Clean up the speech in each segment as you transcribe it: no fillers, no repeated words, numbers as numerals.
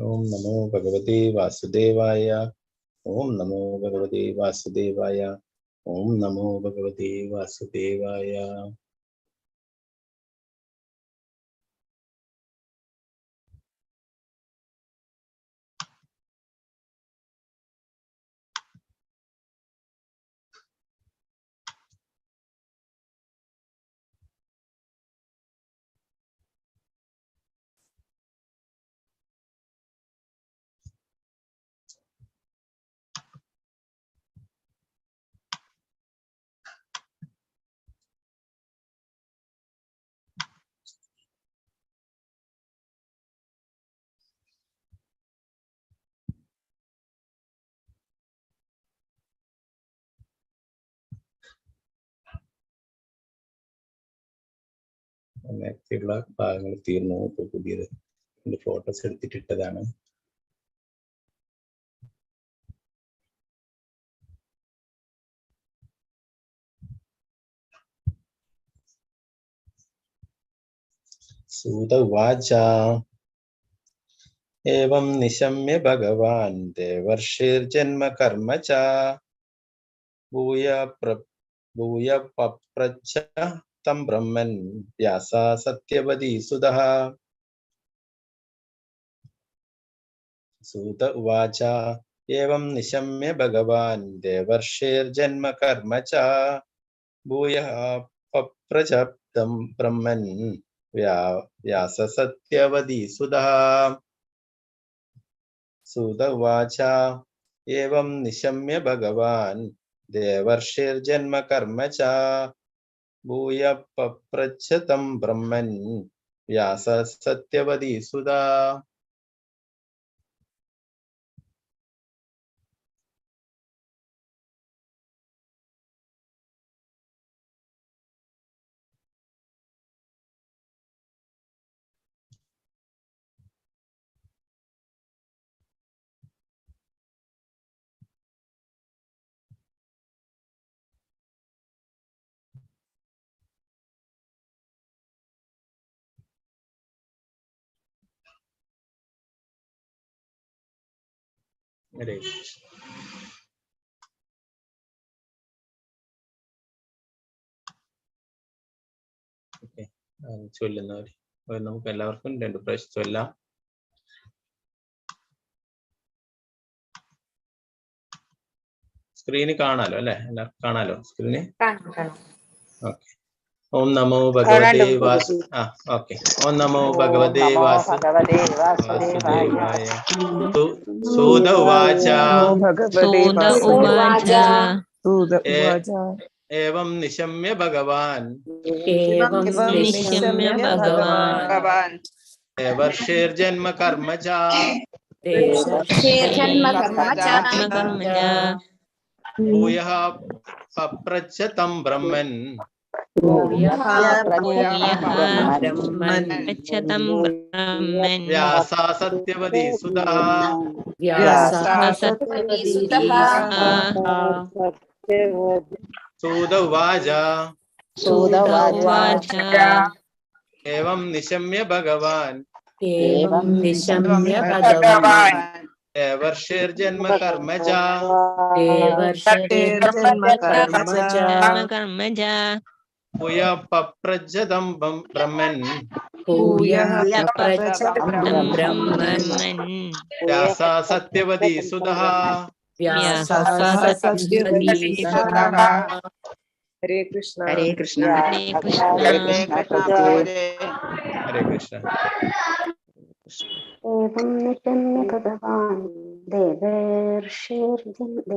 ಓಂ ನಮೋ ಭಗವತೆ ವಾಸುದೇವಾಯ. ಓಂ ನಮೋ ಭಗವತೆ ವಾಸುದೇವಾಯ. ಓಂ ನಮೋ ಭಗವತೆ ವಾಸುದೇವಾಯ. നേരത്തെയുള്ള ഭാഗങ്ങൾ തീർന്നു. ഇപ്പൊ പുതിയത് ഫോട്ടോസ് എടുത്തിട്ടിട്ടതാണ്. സൂത ഉവാച ഏവം നിശമ്യ ഭഗവാൻ ദേവർഷിർജന്മ കർമ്മ ച ഭൂയ ഭൂയ പപ്രച്ഛ തം ബ്രഹ്മൻ വ്യാസ സത്യവതി സുതഃ. സൂത ഉവാച ഏവം നിശമ്യ ഭഗവാൻ ദേവർഷിർജന്മ കർമ്മ ച ഭൂയ പപ്രച്ഛ തം ബ്രഹ്മൻ വ്യാസ സത്യവതി സുതഃ. സൂത ഉവാച ഏവം നിശമ്യ ഭഗവാൻ ദേവർഷിർജന്മ കർമ്മ ച ഭൂയ പപ്രച്ഛ തം ബ്രഹ്മൻ വ്യാസ സത്യവതി സുതാ. ഹരേ കൃഷ്ണ. ഓക്കെ, ചൊല്ലുന്നവര് നമുക്ക് എല്ലാവർക്കും രണ്ടു പ്രാവശ്യം ചൊല്ലാം. സ്ക്രീന് കാണാലോ അല്ലെ? എല്ലാവർക്കും കാണാലോ സ്ക്രീന്? ഓക്കെ. ഓം നമോ ഭഗവതേ വാസു ആ ഓക്കെ. ഓം നമോ ഭഗവതേ വാസുദേവായ. സൂത ഉവാച സൂത ഉവാച ഏവം നിശമ്യ ഭഗവാൻ നിശമ്യ ഭഗവാൻ ദേവർഷിർജന്മ കർമ്മ ച കർമ്മജ ഭൂയഃ പപ്രച്ഛ തം ബ്രഹ്മൻ പശ്യതം ബ്രഹ്മൻ വ്യാസ സത്യവതി സുതഃ. സൂത ഉവാച സൂത ഉവാച ഏവം നിശമ്യ ഭഗവാൻ ഏവം നിശമ്യ ഭഗവാൻ ദേവർഷിർജന്മ കർമ്മ ച ദേവർഷിർജന്മ കർമ്മ ച കർമ്മജ ഭൂയ പപ്രച്ഛതം ബ്രഹ്മൻ ഭൂയഃ പപ്രച്ഛതം ബ്രഹ്മൻ വ്യാസ സത്യവതി സുതഃ. വ്യാസ സത്യവതി സുതഃ. ഹരേ കൃഷ്ണ. ഹരേ കൃഷ്ണ. ഹരേ കൃഷ്ണ. ഹരേ കൃഷ്ണ. ഏവം നിശമ്യ ഭഗവാൻ ദേവർഷിർജന്മ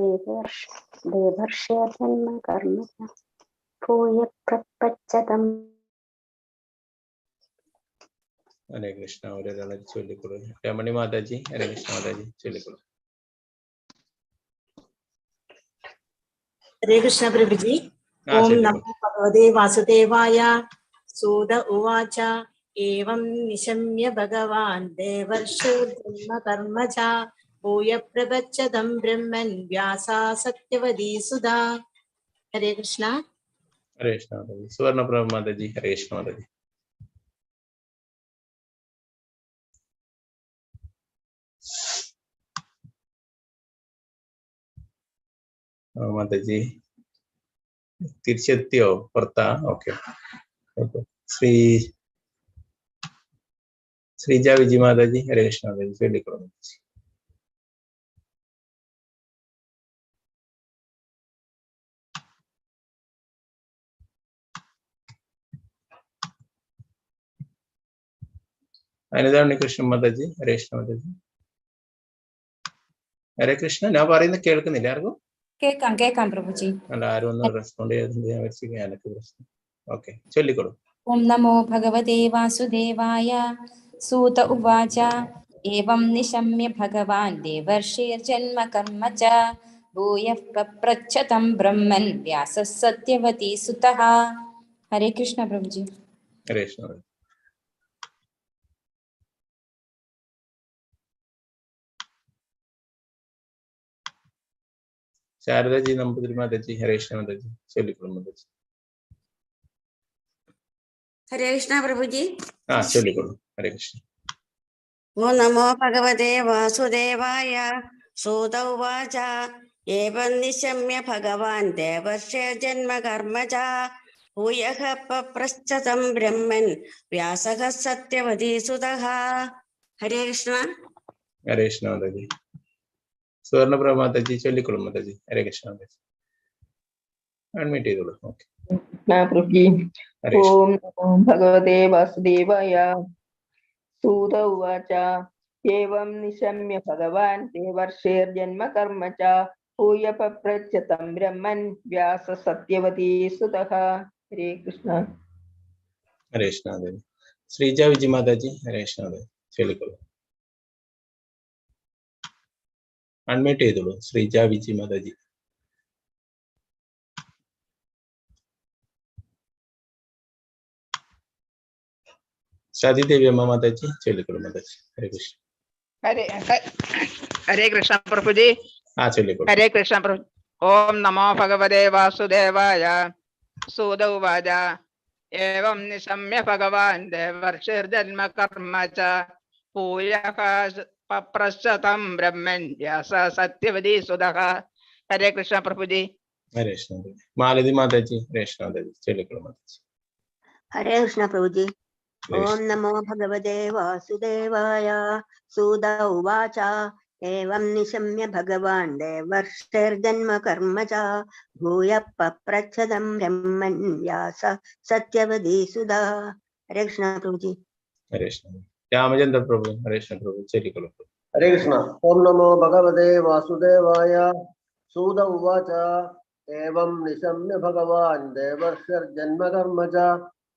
കർമ്മ ച ഭൂയ പ്രപച്ഛതം. ഹരേ കൃഷ്ണ. ഓരോരാളെ ചൊല്ലിക്കൊടു. രമണി മാതാജി, ഹരേ കൃഷ്ണ മാതാജി ചൊല്ലിക്കൊടു. ഹരേ കൃഷ്ണ പ്രഭുജി. ഓം നമോ ഭഗവതേ വാസുദേവായ. സൂത ഉവാച ഏവം നിശമ്യ ഭഗവാൻ ദേവർഷിർജന്മ കർമ്മ ച ഭൂയ പ്രപച്ഛതം ബ്രഹ്മൻ വ്യാസാ സത്യവതി സുതാ. ഹരേ കൃഷ്ണ. ഹരേ കൃഷ്ണ മാതാജി. സുവർണപ്രഭ മാതാജി, ഹരേ കൃഷ്ണ മാതാജി. മാതാജി തിരിച്ചെത്തിയോ? പുറത്താ? ഓക്കെ. ശ്രീ ശ്രീജ വിജി മാതാജി, ഹരേ കൃഷ്ണ മാതാജി, ചൊല്ലിക്കോളൂ മാതാജി. അനിത ഉണ്ണികൃഷ്ണൻ മാതാജി, ഹരേ കൃഷ്ണ മാതാജി. ഹരേ കൃഷ്ണ. ഞാൻ പറയുന്നത് കേൾക്കുന്നില്ല ആർക്കും? കേൾക്കാം കേൾക്കാം പ്രഭുജി. അല്ല, ആരും ഒന്നും റെസ്പോണ്ട് ചെയ്തത് ഞാൻ വിചാരിച്ചു ഞാനൊക്കെ പ്രശ്നം. ഓക്കെ, ചൊല്ലിക്കോളൂ. ഓം നമോ ഭഗവതേ വാസുദേവായ. സൂത ഉവാച ഏവം നിശമ്യ ഭഗവാൻ ദേവർഷേർജന്മ കർമ്മ ച ഭൂയഃ പപ്രച്ഛതം ബ്രഹ്മൻ വ്യാസ സത്യവതി സുതഃ. ഹരേ കൃഷ്ണ പ്രഭുജി. ഹരേ കൃഷ്ണ. ശാരദാജി നമ്പൂതിരി മാതാജി, ഹരേ കൃഷ്ണ മാതാജി, ചൊല്ലിക്കോളൂ മാതാജി. ഹരേ കൃഷ്ണ പ്രഭുജി. ആ, ചൊല്ലിക്കോളൂ. ഹരേ കൃഷ്ണ. ഓം നമോ ഭഗവതേ വാസുദേവായ. സൂത ഉവാച ഏവം നിശമ്യ ഭഗവാൻ ദേവർഷേ ജന്മ കർമ്മ ച ഭൂയഃ പപ്രച്ഛതം ബ്രഹ്മൻ വ്യാസഃ സത്യവതീ സുതഃ. ഹരേ കൃഷ്ണ. ഹരേ കൃഷ്ണ മാതാജി. സുവർണപ്രഭ മാതാജി, ചൊല്ലിക്കോളൂ മാതാജി. ഹരേ കൃഷ്ണ മാതാജി. അൺമ്യൂട്ട് ചെയ്തോളൂ. ഓക്കെ. പ്രഭുജി. ഹരേ കൃഷ്ണ. ഓം നമോ ഭഗവതേ വാസുദേവായ. സൂത ഉവാച ഏവം നിശമ്യ ഭഗവാൻ ദേവർഷേർജന്മ കർമ്മ ച ഭൂയ പപ്രച്ഛതം ബ്രഹ്മൻ വ്യാസ സത്യവതീ സുതഃ. ഹരേ കൃഷ്ണ. ഹരേ കൃഷ്ണ മാതാജി. ശ്രീജ വിജി മാതാജി, ഹരേ കൃഷ്ണ മാതാജി, ചൊല്ലിക്കോളൂ. അൺമ്യൂട്ട് ചെയ്തോളൂ ശ്രീജ വിജി മാതാജി. സതീദേവി അമ്മ മാതാജി, ചൊല്ലിക്കോളൂ മാതാജി. ഹരേ കൃഷ്ണ. ഹരേ ഹരേ കൃഷ്ണ പ്രഭുജി. ആ, ചൊല്ലിക്കോളൂ. ഹരേ കൃഷ്ണ പ്രഭു. ഓം നമോ ഭഗവതേ വാസുദേവായ. സൂത ഉവാച ഏവം നിശമ്യ ഭഗവാൻ ദേവർഷിർജന്മ കർമ്മ ച ഭൂയഃ പപ്രശ്ചതം ബ്രഹ്മൻ വ്യാസ സത്യവതി സുതഃ. ഹരേ കൃഷ്ണ പ്രഭുജി. ഹരേ കൃഷ്ണ. മാലതി മാതാജി, ഹരേ കൃഷ്ണ മാതാജി, ചൊല്ലിക്കോളൂ മാതാജി. ഹരേ കൃഷ്ണ പ്രഭുജി. ഓം നമോ ഭഗവതേ വാസുദേവായ. സൂത ഉവാച ഏവം നിശമ്യ ഭഗവാൻ ദേവർഷേർജന്മ കർമ്മ ച ഭൂയ പപ്രച്ഛതം ബ്രഹ്മൻ വ്യാസ സത്യവതീ സുതഃ. ഹരേ കൃഷ്ണ പ്രഭുജി. ഹരേ കൃഷ്ണ. രാമചന്ദ്ര പ്രഭു, ഹരേ കൃഷ്ണ പ്രഭു, ചൊല്ലിക്കോളൂ. ഹരേ കൃഷ്ണ. ഓം നമോ ഭഗവതേ വാസുദേവായ. സൂത ഉവാച ഏവം നിശമ്യ ഭഗവാൻ ദേവർഷർജന്മകർമ്മ ച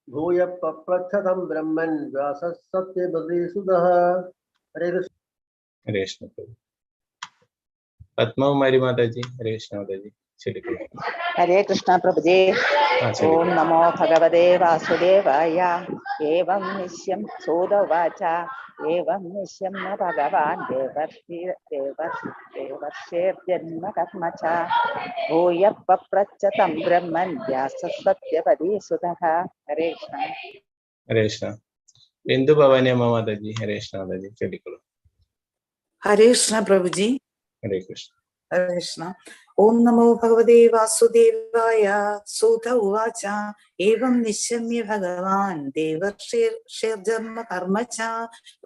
ഭൂയ പപ്രച്ഛതം ബ്രഹ്മൻ വ്യാസ സത്യവതീ സുതഃ. ഹരേ കൃഷ്ണ. ഹരേ കൃഷ്ണ പ്രഭു. പത്മകുമാരി മാതാജി, ഹരേ കൃഷ്ണ മാതാജി, ചൊല്ലിക്കോളൂ. ഹരേ കൃഷ്ണ പ്രഭുജി. ഓം നമോ ഭഗവതേ വാസുദേവായ. ഏവം നിശ്യം സൂത ഉവാച ഏവം നിശമ്യ ഭഗവാൻ ദേവർഷേർജന്മ കർമ്മ ച ഭൂയ പപ്രച്ഛതം ബ്രഹ്മൻ വ്യാസ സത്യവതീ സുതഃ. ഹരേ കൃഷ്ണ. ഹരേ കൃഷ്ണ. ബിന്ദു ഭവാനി അമ്മ മാതാജി, ഹരേ കൃഷ്ണ മാതാജി, ചൊല്ലിക്കോളൂ. ഹരേ കൃഷ്ണ പ്രഭുജി. ഹരേ കൃഷ്ണ. ഹരേ കൃഷ്ണ. ഓം നമോ ഭഗവതേ വാസുദേവായ. സൂത ഉവാച ഏവം നിശമ്യ ഭഗവാൻ ദേവർഷേർജന്മ കർമ്മ ച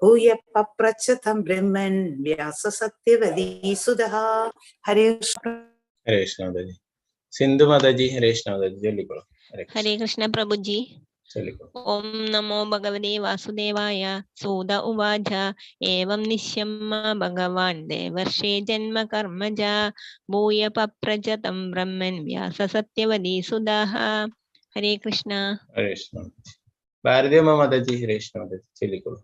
ഭൂയ പപ്രച്ഛതം ബ്രഹ്മൻ വ്യാസ സത്യവതീ സുതഃ. ഹരേ കൃഷ്ണ. ഹരേ കൃഷ്ണ മാതാജി. സിന്ധു മാതാജി, ഹരേ കൃഷ്ണ മാതാജി, ചൊല്ലിക്കോളൂ. ഹരേ കൃഷ്ണ പ്രഭുജി. ചൊല്ലിക്കോളൂ. ഓം നമോ ഭഗവതേ വാസുദേവായ. സൂത ഉവാച ഏവം നിശമ്യ ഭഗവാൻ ദേവർഷേ ജന്മ കർമ്മ ച ഭൂയ പപ്രജതം ബ്രഹ്മൻ വ്യാസ സത്യവതീ സുതഃ. ഹരേ കൃഷ്ണ. ഹരേ കൃഷ്ണ. ഭാരതീയമ്മ മാതാജി, ഹരേ കൃഷ്ണ മാതാജി, ചൊല്ലിക്കോളൂ.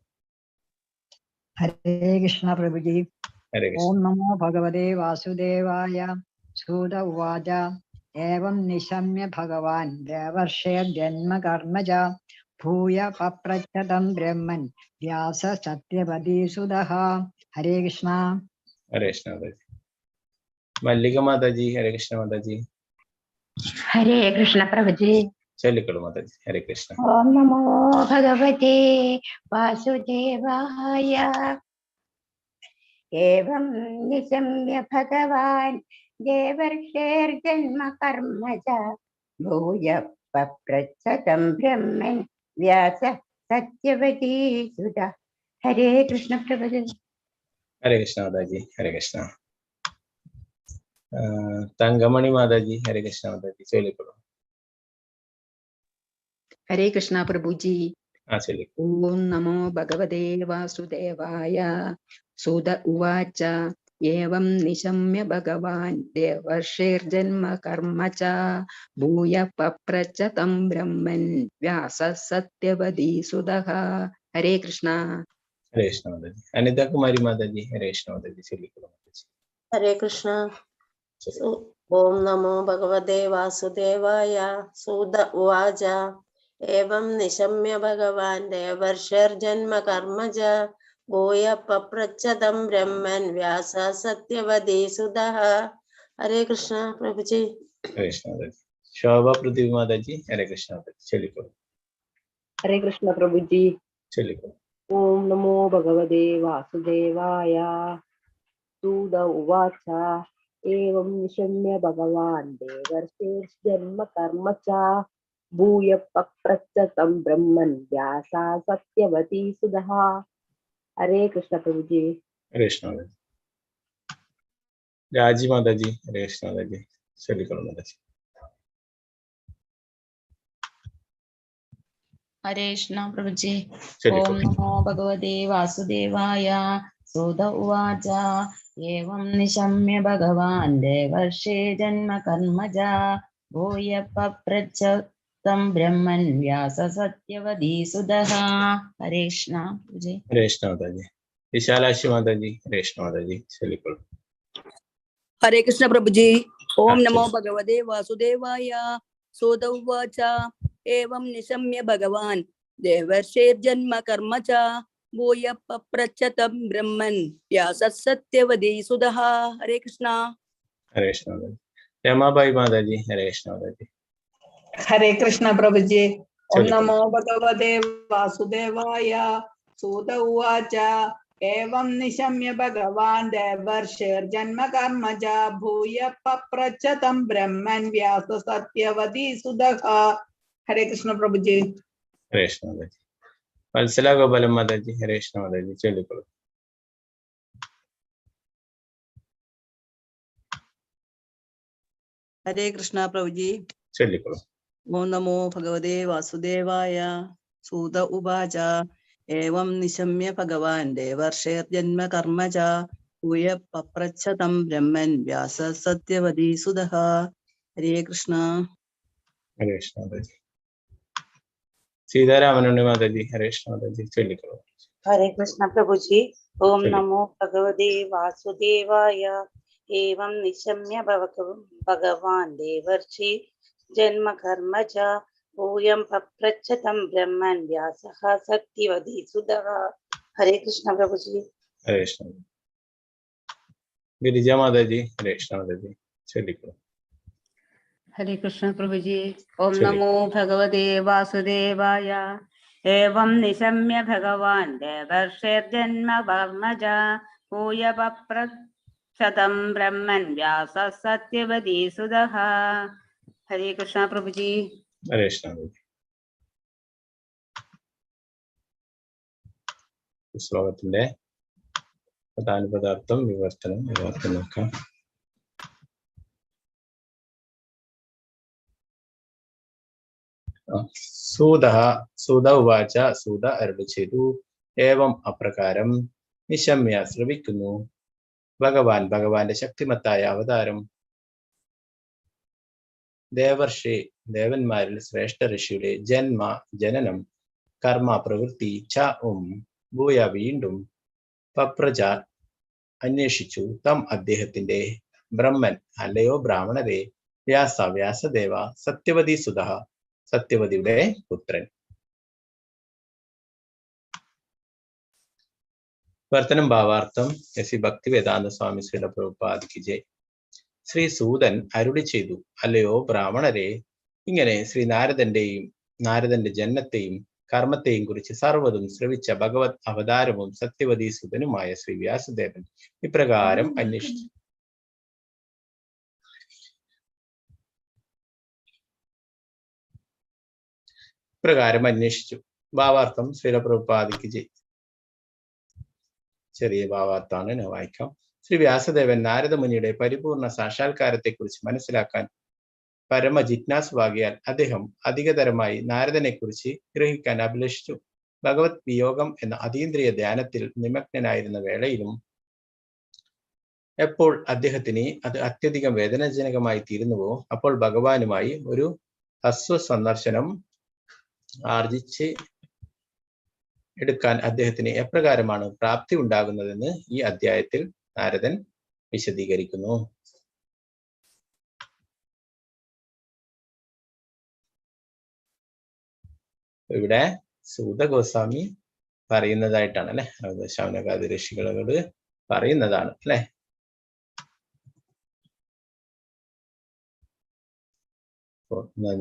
ഹരേ കൃഷ്ണ പ്രഭുജി. ഹരേ കൃഷ്ണ. ഓം നമോ ഭഗവതേ വാസുദേവായ. സൂത ഉവാച ഏവം നിശമ്യ ഭഗവാൻ ദേവർഷേർജന്മ കർമ്മ ച ഭൂയ പപ്രച്ഛതം ബ്രഹ്മൻ വ്യാസ സത്യവതീ സുതഃ. ഹരേ കൃഷ്ണ. ഹരേ കൃഷ്ണ മാതാജി. മല്ലിക മാതാജി, ഹരേ കൃഷ്ണ മാതാജി. ഹരേ കൃഷ്ണ പ്രഭുജി. ചൊല്ലിക്കോളൂ മാതാജി. ഹരേ കൃഷ്ണ. ഓം നമോ ഭഗവതേ വാസുദേവായ. ഏവം നിശമ്യ ഭഗവാൻ देवर्षेर्जन्म कर्म च भूय पप्रच्छतं ब्रह्मन् व्यास सत्यवती सुता। हरे कृष्ण प्रभुजी। ഹരേ കൃഷ്ണ മാതാജി, ഹരേ കൃഷ്ണ. തങ്കമണി മാതാജി, ഹരേ കൃഷ്ണ മാതാജി, ചൊല്ലിക്കോളൂ. ഹരേ കൃഷ്ണ പ്രഭുജി. ആ ചൊല്ലി. ഓം നമോ ഭഗവതേ വാസുദേവായ. സുത ഉവാച ഏവം നിശമ്യ ഭഗവാൻ ദേവർഷേർജന്മ കർമ്മ ച ഭൂയ പപ്രച്ഛ തം ബ്രഹ്മൻ വ്യാസ സത്യവതി സുതഃ. ഹരേ കൃഷ്ണ. ഹരേ കൃഷ്ണ മാതാജി. അനിതകുമാരി മാതാജി, ഹരേ കൃഷ്ണ മാതാജി, ചൊല്ലിക്കോളൂ മാതാജി. ഹരേ കൃഷ്ണ. ഓം നമോ ഭഗവതേ വാസുദേവായ. സൂത ഉവാച ഏവം നിശമ്യ ഭഗവാൻ ദേവർഷർജന്മ കർമ്മ ച ഭൂയ പപ്രച്ഛതം ബ്രഹ്മൻ വ്യാസ സത്യവതി സുതഃ. ഹരേ കൃഷ്ണ പ്രഭുജി. ഹരേ കൃഷ്ണ മാതാജി. ശോഭ പൃഥ്വി മാതാജി, ഹരേ കൃഷ്ണ മാതാജി, ചൊല്ലിക്കോളൂ. ഹരേ കൃഷ്ണ പ്രഭുജി. ചൊല്ലിക്കോളൂ. ഓം നമോ ഭഗവതേ വാസുദേവായ. സൂത ഉവാച ഏവം നിശമ്യ ഭഗവാൻ ദേവർഷേർജന്മ കർമ്മ ച ഭൂയ പപ്രച്ഛതം ബ്രഹ്മൻ വ്യാസ സത്യവതി സുതഃ. ഹരേ കൃഷ്ണ പ്രഭുജി. ഹരേ കൃഷ്ണ മാതാജി. രാജി മാതാജി, ഹരേ കൃഷ്ണ മാതാജി, ചൊല്ലിക്കോളൂ മാതാജി. ഹരേ കൃഷ്ണ പ്രഭുജി. ഓം ചൊല്ലിക്കോളൂ. നമോ ഭഗവതേ വാസുദേവായ. സൂത ഉവാച ഏവം നിശമ്യ ഭഗവാൻ ദേവർഷേ ജന്മ കർമ്മജ ഭൂയ പപ്രച്ഛതം ബ്രഹ്മൻ വ്യാസ സത്യവതി സുതഃ. ഹരേ കൃഷ്ണ പ്രഭുജി. ഹരേ കൃഷ്ണ മാതാജി. വിശാലാക്ഷി മാതാജി, ഹരേ കൃഷ്ണ മാതാജി, ചൊല്ലിക്കോളൂ. ഹരേ കൃഷ്ണ പ്രഭുജി. ഓം നമോ ചൊല്ലി. ഭഗവതേ വാസുദേവായ. സൂത ഉവാച ഏവം നിശമ്യ ഭഗവാൻ ദേവർഷേർജന്മ കർമ്മ ച ഭൂയ പപ്രച്ഛതം ബ്രഹ്മൻ വ്യാസ സത്യവതി സുതഃ. ഹരേ കൃഷ്ണ. ഹരേ കൃഷ്ണ മാതാജി. രമാബായി മാതാജി, ഹരേ കൃഷ്ണ മാതാജി. ഹരേ കൃഷ്ണ പ്രഭുജി. ഓം ചൊല്ലിക്കോളൂ. നമോ ഭഗവതേ വാസുദേവായ. സൂത ഉവാച ഏവം നിശമ്യ ഭഗവാൻ ദേവർഷേർജന്മ കർമ്മ ച ഭൂയ പപ്രച്ഛതം ബ്രഹ്മൻ വ്യാസ സത്യവതി സുതഃ. ഹരേ കൃഷ്ണ പ്രഭുജി. ഹരേ കൃഷ്ണ മാതാജി. വത്സല ഗോപാലൻ മാതാജി, ഹരേ കൃഷ്ണ മാതാജി, ചൊല്ലിക്കോളൂ. ഹരേ കൃഷ്ണ പ്രഭുജി. ചൊല്ലിക്കോളൂ. ഓം നമോ ഭഗവതേ വാസുദേവായ. സൂത ഉവാച ഏവം നിശമ്യ ഭഗവാൻ ദേവർഷേർജന്മ കർമ്മ ച ഭൂയ പപ്രച്ഛതം ബ്രഹ്മൻ വ്യാസ സത്യവതി സുതഃ. ഹരേ കൃഷ്ണ. ഹരേ കൃഷ്ണ മാതാജി. സീതാരാമനുണ്ണി മാതാജി, ഹരേ കൃഷ്ണ മാതാജി, ചൊല്ലിക്കോളൂ. ഹരേ കൃഷ്ണ പ്രഭുജി. ഓം ചൊല്ലി. നമോ ഭഗവതേ വാസുദേവായ. ഏവം നിശമ്യ ഭഗവാൻ ദേവർഷി ജന്മ കർമ്മ ച ഭൂയം പപ്രച്ഛതം ബ്രഹ്മൻ വ്യാസഃ സത്യവതി സുതഃ. ഹരേ കൃഷ്ണ പ്രഭുജി. ഹരേ കൃഷ്ണ. ഗിരിജ മാതാജി, ഹരേ കൃഷ്ണ മാതാജി, ചൊല്ലിക്കോളൂ. ഹരേ കൃഷ്ണ പ്രഭുജി. ഓം ചൊല്ലി. നമോ ഭഗവതേ വാസുദേവായ. ഏവം നിശമ്യ ഭഗവാൻ ദേവർഷേർജന്മ കർമ്മ ച ഭൂയ പപ്രച്ഛതം ബ്രഹ്മൻ വ്യാസ സത്യവതി സുതഃ. ഹരേ കൃഷ്ണ പ്രഭുജി. ഹരേ കൃഷ്ണ മാതാജി. ശ്ലോകത്തിന്റെ പ്രധാന പദാർത്ഥം വിവർത്തനം വിവർത്തനം നോക്കാം. സൂത സൂത ഉവാച, സൂത അരുളി ചെയ്തു. ഏവം അപ്രകാരം, നിശമ്യ ശ്രവിക്കുന്നു, ഭഗവാൻ ഭഗവാന്റെ ശക്തിമത്തായ അവതാരം, ദേവർഷി ദേവന്മാരിൽ ശ്രേഷ്ഠ ഋഷിയുടെ ജന്മ ജനനം, കർമ്മ പ്രവൃത്തി, ച ഉം, ഭൂയ വീണ്ടും, പപ്രജ അന്വേഷിച്ചു, തം അദ്ദേഹത്തിന്റെ, ബ്രഹ്മൻ അല്ലയോ ബ്രാഹ്മണരെ, വ്യാസ വ്യാസദേവ, സത്യവതി സുതഃ സത്യവതിയുടെ പുത്രൻ. വർത്തനം ഭാവാർത്ഥം. എസ് സി ഭക്തി വേദാന്ത സ്വാമി ശ്രീല പ്രഭുപാദ് കി ജയ്. ശ്രീ സൂതൻ അരുളി ചെയ്തു, അല്ലയോ ബ്രാഹ്മണരെ, ഇങ്ങനെ ശ്രീ നാരദന്റെ ജനനത്തെയും കർമ്മത്തെയും കുറിച്ച് സർവ്വതും ശ്രവിച്ച ഭഗവത് അവതാരവും സത്യവതി സുതനുമായ ശ്രീ വ്യാസദേവൻ ഇപ്രകാരം അന്വേഷിച്ചു. ഇപ്രകാരം അന്വേഷിച്ചു. ഭാവാർത്ഥം ശ്രീല പ്രഭുപാദിക്ക് ജയ്. ചെറിയ ഭാവാർത്ഥാണ്, ഞാൻ വായിക്കാം. ശ്രീ വ്യാസദേവൻ നാരദമുനിയുടെ പരിപൂർണ സാക്ഷാത്കാരത്തെക്കുറിച്ച് മനസ്സിലാക്കാൻ പരമ ജിജ്ഞാസുവാകിയാൽ അദ്ദേഹം അധികതരമായി നാരദനെക്കുറിച്ച് ഗ്രഹിക്കാൻ അഭിലഷിച്ചു. ഭഗവത് വിയോഗം എന്ന അതീന്ദ്രിയ ധ്യാനത്തിൽ നിമഗ്നനായിരുന്ന വേളയിലും എപ്പോൾ അദ്ദേഹത്തിന് അത് അത്യധികം വേദനാജനകമായി തീരുന്നുവോ അപ്പോൾ ഭഗവാനുമായി ഒരു ഹ്രസ്വ സന്ദർശനം ആർജിച്ച് എടുക്കാൻ അദ്ദേഹത്തിന് എപ്രകാരമാണ് പ്രാപ്തി ഉണ്ടാകുന്നതെന്ന് ഈ അധ്യായത്തിൽ നാരദൻ വിശദീകരിക്കുന്നു. ഇവിടെ സൂത ഗോസ്വാമി പറയുന്നതായിട്ടാണ് അല്ലെ, ശൗനകാദി ഋഷികളോട് പറയുന്നതാണ് അല്ലെ.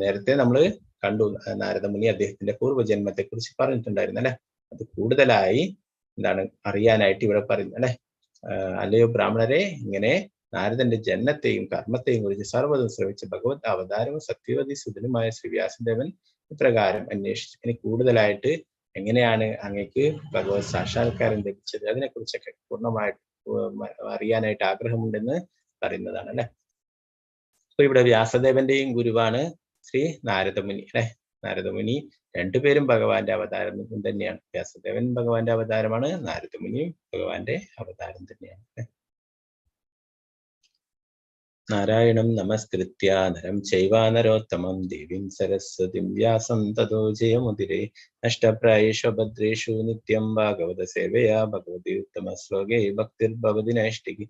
നേരത്തെ നമ്മള് കണ്ടു നാരദമുനി അദ്ദേഹത്തിന്റെ പൂർവ്വജന്മത്തെ കുറിച്ച് പറഞ്ഞിട്ടുണ്ടായിരുന്നു അല്ലെ. അത് കൂടുതലായി എന്താണ് അറിയാനായിട്ട് ഇവിടെ പറയുന്നത് അല്ലെ. അല്ലയോ ബ്രാഹ്മണരെ, ഇങ്ങനെ നാരദന്റെ ജന്മത്തെയും കർമ്മത്തെയും കുറിച്ച് സർവ്വതും ശ്രവിച്ച ഭഗവത് അവതാരവും സത്യവതി സുതനുമായ ശ്രീ വ്യാസദേവൻ ഇപ്രകാരം അന്വേഷിച്ചു. ഇനി കൂടുതലായിട്ട് എങ്ങനെയാണ് അങ്ങേക്ക് ഭഗവത് സാക്ഷാത്കാരം ലഭിച്ചത്, അതിനെക്കുറിച്ചൊക്കെ പൂർണ്ണമായിട്ട് അറിയാനായിട്ട് ആഗ്രഹമുണ്ടെന്ന് പറയുന്നതാണ് അല്ലെ. അപ്പൊ ഇവിടെ വ്യാസദേവന്റെയും ഗുരുവാണ് ശ്രീ നാരദമുനി അല്ലെ. നാരദമുനി രണ്ടുപേരും ഭഗവാന്റെ അവതാരം തന്നെയാണ്. വ്യാസദേവൻ ഭഗവാന്റെ അവതാരമാണ്, നാരദമുനിയും ഭഗവാന്റെ അവതാരം തന്നെയാണ്. നാരായണം നമസ്കൃത്യ നരം ചൈവ നരോത്തമം ദേവീം സരസ്വതിം വ്യാസം തതോ ജയമുദിരേ. നഷ്ടപ്രായേഷു ഭദ്രേഷു നിത്യം ഭാഗവത സേവയാ ഭഗവതി ഉത്തമ ശ്ലോകേ ഭക്തിർഭവതി നൈഷ്ഠികി.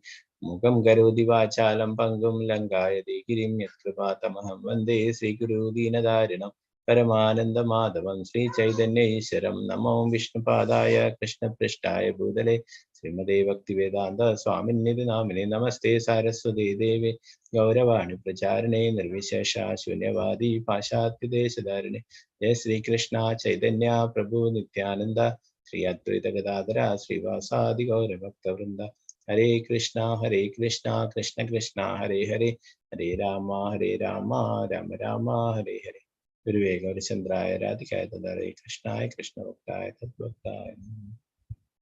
മുഖം കരോതി വാചാലം പങ്കും ലങ്കായതി ഗിരിം യത്കൃപാതമഹം വന്ദേ ശ്രീഗുരു ദീനദാരുണം പരമാനന്ദമാധവം ശ്രീ ചൈതന്യേശ്വരം. നമോ വിഷ്ണുപാദായ കൃഷ്ണപൃഷ്ഠായ ഭൂതലേ ശ്രീമതേ ഭക്തിവേദാന്ത സ്വാമിന്നിതി നാമിനെ. നമസ്തേ സാരസ്വതേ ദേവി ഗൗരവാണി പ്രചാരിണേ നിർവിശേഷ ശൂന്യവാദി പാശ്ചാത്യദേശധാരിണേ. ജയ ശ്രീകൃഷ്ണ ചൈതന്യ പ്രഭു നിത്യാനന്ദ ശ്രീ അദ്വൈത ഗദാധര ശ്രീവാസാദി ഗൗരഭക്തവൃന്ദ. ഹരേ കൃഷ്ണ ഹരേ കൃഷ്ണ കൃഷ്ണ കൃഷ്ണ ഹരേ ഹരേ ഹരേ രാമ ഹരേ രാമ രാമ രാമ ഹരേ ഹരേ. ഗുരുവേ ഗൗരചന്ദ്രായ രാധികായ തദാരേ കൃഷ്ണായ കൃഷ്ണഭക്തായ തദ്ഭക്തായ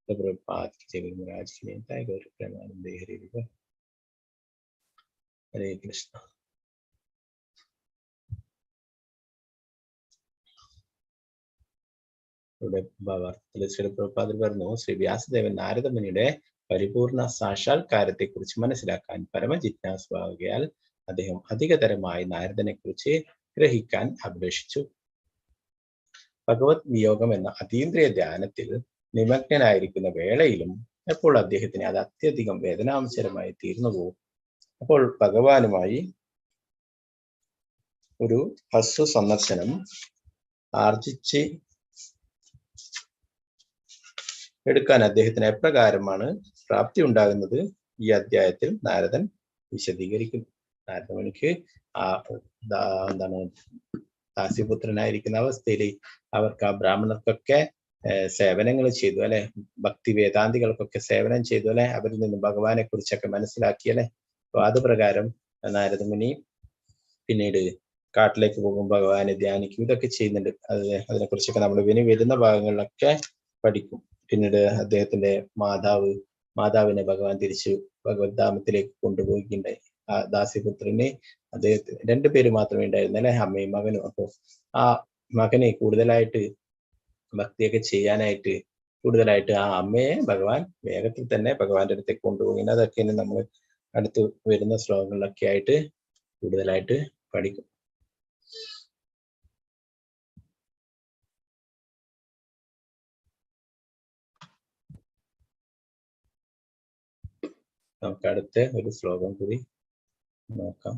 പ്രഭുപാദ് കി ജയ. ഗുരുമഹാരാജ് കി ജയ. ഗൗര പ്രേമാനന്ദേ ഹരി ഹരി. ഹരേ കൃഷ്ണ. ഇവിടെ ഭാവാർത്ഥത്തിൽ ശ്രീ പ്രഭുപാദർ പറഞ്ഞു, ശ്രീ വ്യാസദേവൻ നാരദമുനിയുടെ പരിപൂർണ സാക്ഷാത്കാരത്തെ കുറിച്ച് മനസ്സിലാക്കാൻ പരമജിജ്ഞാസുവാകയാൽ അദ്ദേഹം അധികതരമായി നാരദനെ കുറിച്ച് ഗ്രഹിക്കാൻ അഭിലഷിച്ചു. ഭഗവത് വിയോഗം എന്ന അതീന്ദ്രിയ ധ്യാനത്തിൽ നിമഗ്നനായിരിക്കുന്ന വേളയിലും എപ്പോൾ അദ്ദേഹത്തിന് അത് അത്യധികം വേദനാംശരമായി തീർന്നുവോ അപ്പോൾ ഭഗവാനുമായി ഒരു ഹ്രസ്വ സന്ദർശനം ആർജിച്ച് എടുക്കാൻ അദ്ദേഹത്തിന് എപ്രകാരമാണ് പ്രാപ്തി ഉണ്ടാകുന്നത് ഈ അധ്യായത്തിൽ നാരദൻ വിശദീകരിക്കുന്നു. നാരദമുനിക്ക് ആ എന്താണ് ദാസ്യപുത്രനായിരിക്കുന്ന അവസ്ഥയിൽ അവർക്ക് ആ ബ്രാഹ്മണർക്കൊക്കെ സേവനങ്ങൾ ചെയ്തു അല്ലെ, ഭക്തി വേദാന്തികൾക്കൊക്കെ സേവനം ചെയ്തു അല്ലെ, അവരിൽ നിന്ന് ഭഗവാനെ കുറിച്ചൊക്കെ മനസ്സിലാക്കി അല്ലെ. അപ്പൊ അത് പ്രകാരം നാരദമുനി പിന്നീട് കാട്ടിലേക്ക് പോകും, ഭഗവാനെ ധ്യാനിക്കും, ഇതൊക്കെ ചെയ്യുന്നുണ്ട്. അത് അതിനെക്കുറിച്ചൊക്കെ നമ്മൾ ഇനി വരുന്ന ഭാഗങ്ങളിലൊക്കെ പഠിക്കും. പിന്നീട് അദ്ദേഹത്തിന്റെ മാതാവിനെ ഭഗവാൻ തിരിച്ചു ഭഗവത് ധാമത്തിലേക്ക് കൊണ്ടുപോവുകയുണ്ടായി. ആ ദാസിപുത്രനെ അദ്ദേഹത്തിന് രണ്ടുപേര് മാത്രമേ ഉണ്ടായിരുന്നല്ലേ, അമ്മയും മകനും. അപ്പോ ആ മകനെ കൂടുതലായിട്ട് ഭക്തിയൊക്കെ ചെയ്യാനായിട്ട് കൂടുതലായിട്ട് ആ അമ്മയെ ഭഗവാൻ വേഗത്തിൽ തന്നെ ഭഗവാന്റെ അടുത്തേക്ക് കൊണ്ടുപോകുന്നത് അതൊക്കെ ഇനി നമ്മൾ അടുത്ത് വരുന്ന ശ്ലോകങ്ങളിലൊക്കെ ആയിട്ട് കൂടുതലായിട്ട് പഠിക്കും. നമുക്ക് അടുത്ത ഒരു ശ്ലോകം കൂടി നോക്കാം.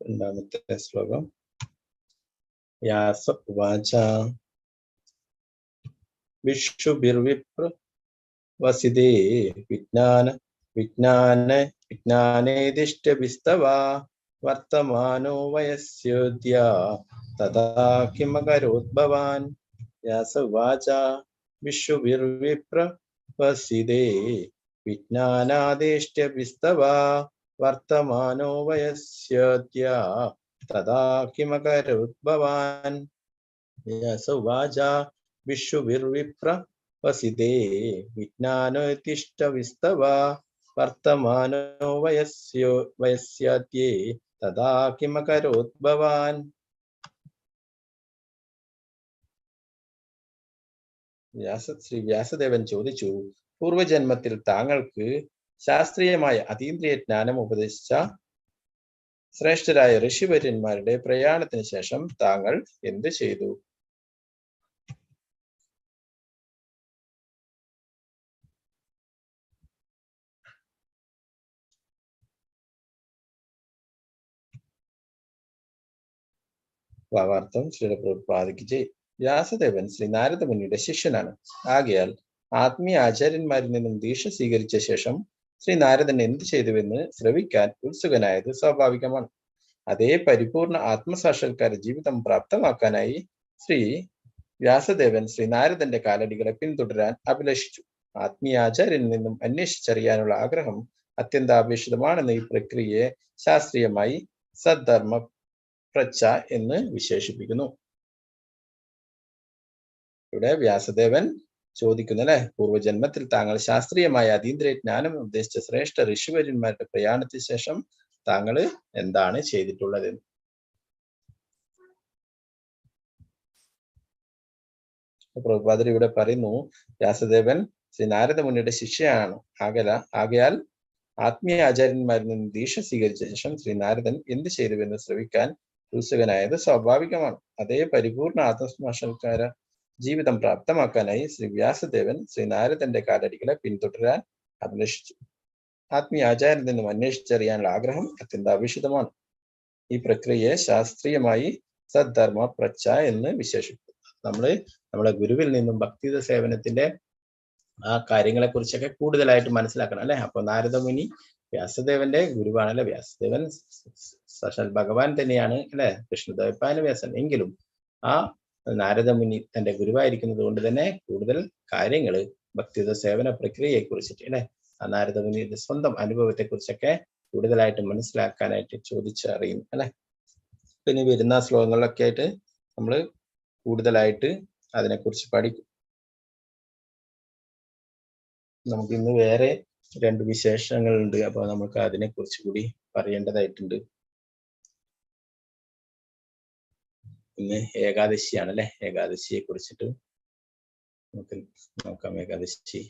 രണ്ടാമത്തെ ശ്ലോകം. വ്യാസ ഉവാച വിഷുഭിർവിപ്ര വസിദേ വിജ്ഞാന വിജ്ഞാന വിജ്ഞാനേതിഷ്ഠഭിസ്തവ വർത്തമാനോ വയസ്യോദ്യ തഥാ കിമകരോത് ഭവാൻ. വ്യാസ ഉവാച വിഷുഭിർവിപ്ര വസിദേ വിജ്ഞാനാദിഷ്ഠ്യഭിസ്തവ വർത്തമാനോ വയസ്യോദ്യ തഥാ കിമകരോത് ഭവാൻ. വ്യാസ ഉവാച വിഷുഭിർവിപ്ര വസിദേ വിജ്ഞാനോതിഷ്ഠവിസ്തവ വർത്തമാനോ വയസ്യാദ്യേ തഥാ കിമകരോത് ഭവാൻ. ശ്രീ വ്യാസദേവൻ ചോദിച്ചു, പൂർവജന്മത്തിൽ താങ്കൾക്ക് ശാസ്ത്രീയമായ അതീന്ദ്രിയ ജ്ഞാനം ഉപദേശിച്ച ശ്രേഷ്ഠരായ ഋഷിവര്യന്മാരുടെ പ്രയാണത്തിന് ശേഷം താങ്കൾ എന്ത് ചെയ്തു? ഭാവാർത്ഥം ശ്രീ പ്രഭുപാദയ്ക്ക് ജയ്. വ്യാസദേവൻ ശ്രീ നാരദ മുനിയുടെ ശിഷ്യനാണ്. ആകയാൽ ആത്മീയ ആചാര്യന്മാരിൽ നിന്നും ദീക്ഷ സ്വീകരിച്ച ശേഷം ശ്രീ നാരദൻ എന്ത് ചെയ്തുവെന്ന് ശ്രവിക്കാൻ ഉത്സുകനായത് സ്വാഭാവികമാണ്. അതേ പരിപൂർണ ആത്മസാക്ഷാത്കാര ജീവിതം പ്രാപ്തമാക്കാനായി ശ്രീ വ്യാസദേവൻ ശ്രീ നാരദന്റെ കാലടികളെ പിന്തുടരാൻ അഭിലഷിച്ചു. ആത്മീയ ആചാര്യനിൽ നിന്നും അന്വേഷിച്ചറിയാനുള്ള ആഗ്രഹം അത്യന്താപേക്ഷിതമാണെന്ന് ഈ പ്രക്രിയയെ ശാസ്ത്രീയമായി സദ്ധർമ്മ പ്രച്ഛ എന്ന് വിശേഷിപ്പിക്കുന്നു. ഇവിടെ വ്യാസദേവൻ ചോദിക്കുന്ന അല്ലെ, പൂർവജന്മത്തിൽ താങ്കൾ ശാസ്ത്രീയമായ അതീന്ദ്രിയ ജ്ഞാനം ഉദ്ദേശിച്ച ശ്രേഷ്ഠ ഋഷിവര്യന്മാരുടെ പ്രയാണത്തിന് ശേഷം താങ്കൾ എന്താണ് ചെയ്തിട്ടുള്ളത്? പ്രഭുപാദർ ഇവിടെ പറയുന്നു, വ്യാസദേവൻ ശ്രീ നാരദ മുനിയുടെ ശിഷ്യയാണ്. ആകയാൽ ആത്മീയ ആചാര്യന്മാരിൽ നിന്ന് ദീക്ഷ സ്വീകരിച്ച ശേഷം ശ്രീ നാരദൻ എന്ത് ചെയ്തുവെന്ന് ശ്രവിക്കാൻ ഉത്സുകനായത് സ്വാഭാവികമാണ്. അതേ പരിപൂർണ ആത്മസാക്ഷാത്കാര ജീവിതം പ്രാപ്തമാക്കാനായി ശ്രീ വ്യാസദേവൻ ശ്രീ നാരദന്റെ കാലടികളെ പിന്തുടരാൻ അഭിലഷിച്ചു. ആത്മീയ ആചാര്യനിൽ നിന്നും അന്വേഷിച്ചറിയാനുള്ള ആഗ്രഹം അത്യന്താപേക്ഷിതമാണ്. ഈ പ്രക്രിയയെ ശാസ്ത്രീയമായി സദ്ധർമ്മ പ്രച്ഛ എന്ന് വിശേഷിപ്പിക്കുന്നു. നമ്മള് നമ്മളെ ഗുരുവിൽ നിന്നും ഭക്തിത സേവനത്തിന്റെ ആ കാര്യങ്ങളെ കുറിച്ചൊക്കെ കൂടുതലായിട്ട് മനസ്സിലാക്കണം അല്ലെ. അപ്പൊ നാരദമുനി വ്യാസദേവന്റെ ഗുരുവാണ് അല്ലെ. വ്യാസദേവൻ സാക്ഷാൽ ഭഗവാൻ തന്നെയാണ് അല്ലെ, കൃഷ്ണദ്വൈപായന വ്യാസൻ. എങ്കിലും ആ നാരദമുനി തന്റെ ഗുരുവായിരിക്കുന്നത് കൊണ്ട് തന്നെ കൂടുതൽ കാര്യങ്ങള് ഭക്തിയുടെ സേവന പ്രക്രിയയെ കുറിച്ചിട്ട് അല്ലെ, ആ നാരദമുനിയുടെ സ്വന്തം അനുഭവത്തെ കുറിച്ചൊക്കെ കൂടുതലായിട്ട് മനസ്സിലാക്കാനായിട്ട് ചോദിച്ചറിയും അല്ലെ. പിന്നെ വരുന്ന ശ്ലോകങ്ങളിലൊക്കെ ആയിട്ട് നമ്മള് കൂടുതലായിട്ട് അതിനെക്കുറിച്ച് പഠിക്കും. നമുക്ക് ഇന്ന് വേറെ രണ്ട് വിശേഷങ്ങളുണ്ട്, അപ്പൊ നമുക്ക് അതിനെക്കുറിച്ച് കൂടി പറയേണ്ടതായിട്ടുണ്ട്. ഇന്ന് ഏകാദശിയാണ് അല്ലെ. ഏകാദശിയെ കുറിച്ചിട്ട് നമുക്ക് നോക്കാം. ഏകാദശി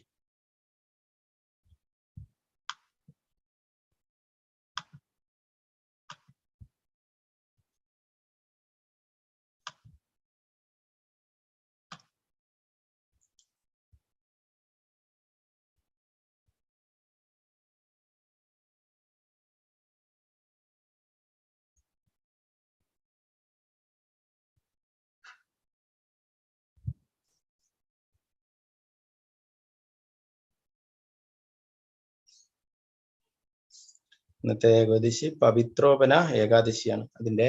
ഇന്നത്തെ ഏകാദശി പവിത്രോപന ഏകാദശിയാണ്. അതിന്റെ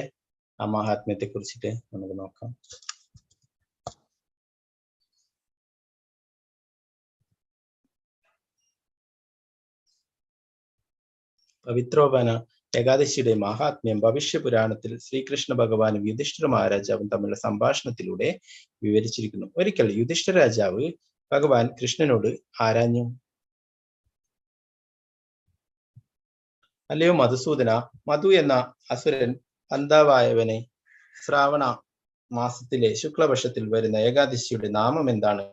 ആ മഹാത്മ്യത്തെ കുറിച്ചിട്ട് നമുക്ക് നോക്കാം. പവിത്രോപന ഏകാദശിയുടെ മഹാത്മ്യം ഭവിഷ്യ പുരാണത്തിൽ ശ്രീകൃഷ്ണ ഭഗവാനും യുധിഷ്ഠിര മഹാരാജാവും തമ്മിലുള്ള സംഭാഷണത്തിലൂടെ വിവരിച്ചിരിക്കുന്നു. ഒരിക്കൽ യുധിഷ്ഠിര രാജാവ് ഭഗവാൻ കൃഷ്ണനോട് ആരാഞ്ഞു, അല്ലയോ മധുസൂദന, മധു എന്ന അസുരൻ അന്താവായവനെ ശ്രാവണ മാസത്തിലെ ശുക്ലപക്ഷത്തിൽ വരുന്ന ഏകാദശിയുടെ നാമം എന്താണ്?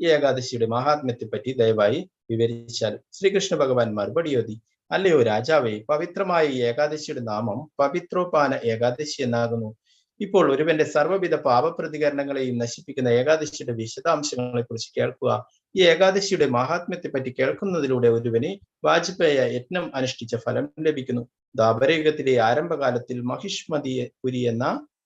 ഈ ഏകാദശിയുടെ മഹാത്മ്യത്തെ പറ്റി ദയവായി വിവരിച്ചാൽ. ശ്രീകൃഷ്ണ ഭഗവാൻ മറുപടിയോതി, അല്ലയോ രാജാവേ, പവിത്രമായ ഈ ഏകാദശിയുടെ നാമം പവിത്രോപാന ഏകാദശി എന്നാകുന്നു. ഇപ്പോൾ ഒരുവന്റെ സർവ്വവിധ പാപപ്രതികരണങ്ങളെയും നശിപ്പിക്കുന്ന ഏകാദശിയുടെ വിശദാംശങ്ങളെ കുറിച്ച് കേൾക്കുക. ഈ ഏകാദശിയുടെ മാഹാത്മ്യത്തെ പറ്റി കേൾക്കുന്നതിലൂടെ ഒരുവന് വാജ്പേയ യജ്ഞം അനുഷ്ഠിച്ച ഫലം ലഭിക്കുന്നു. ദ്വാപരയുഗത്തിലെ ആരംഭകാലത്തിൽ മഹിഷ്മതിപുരി എന്ന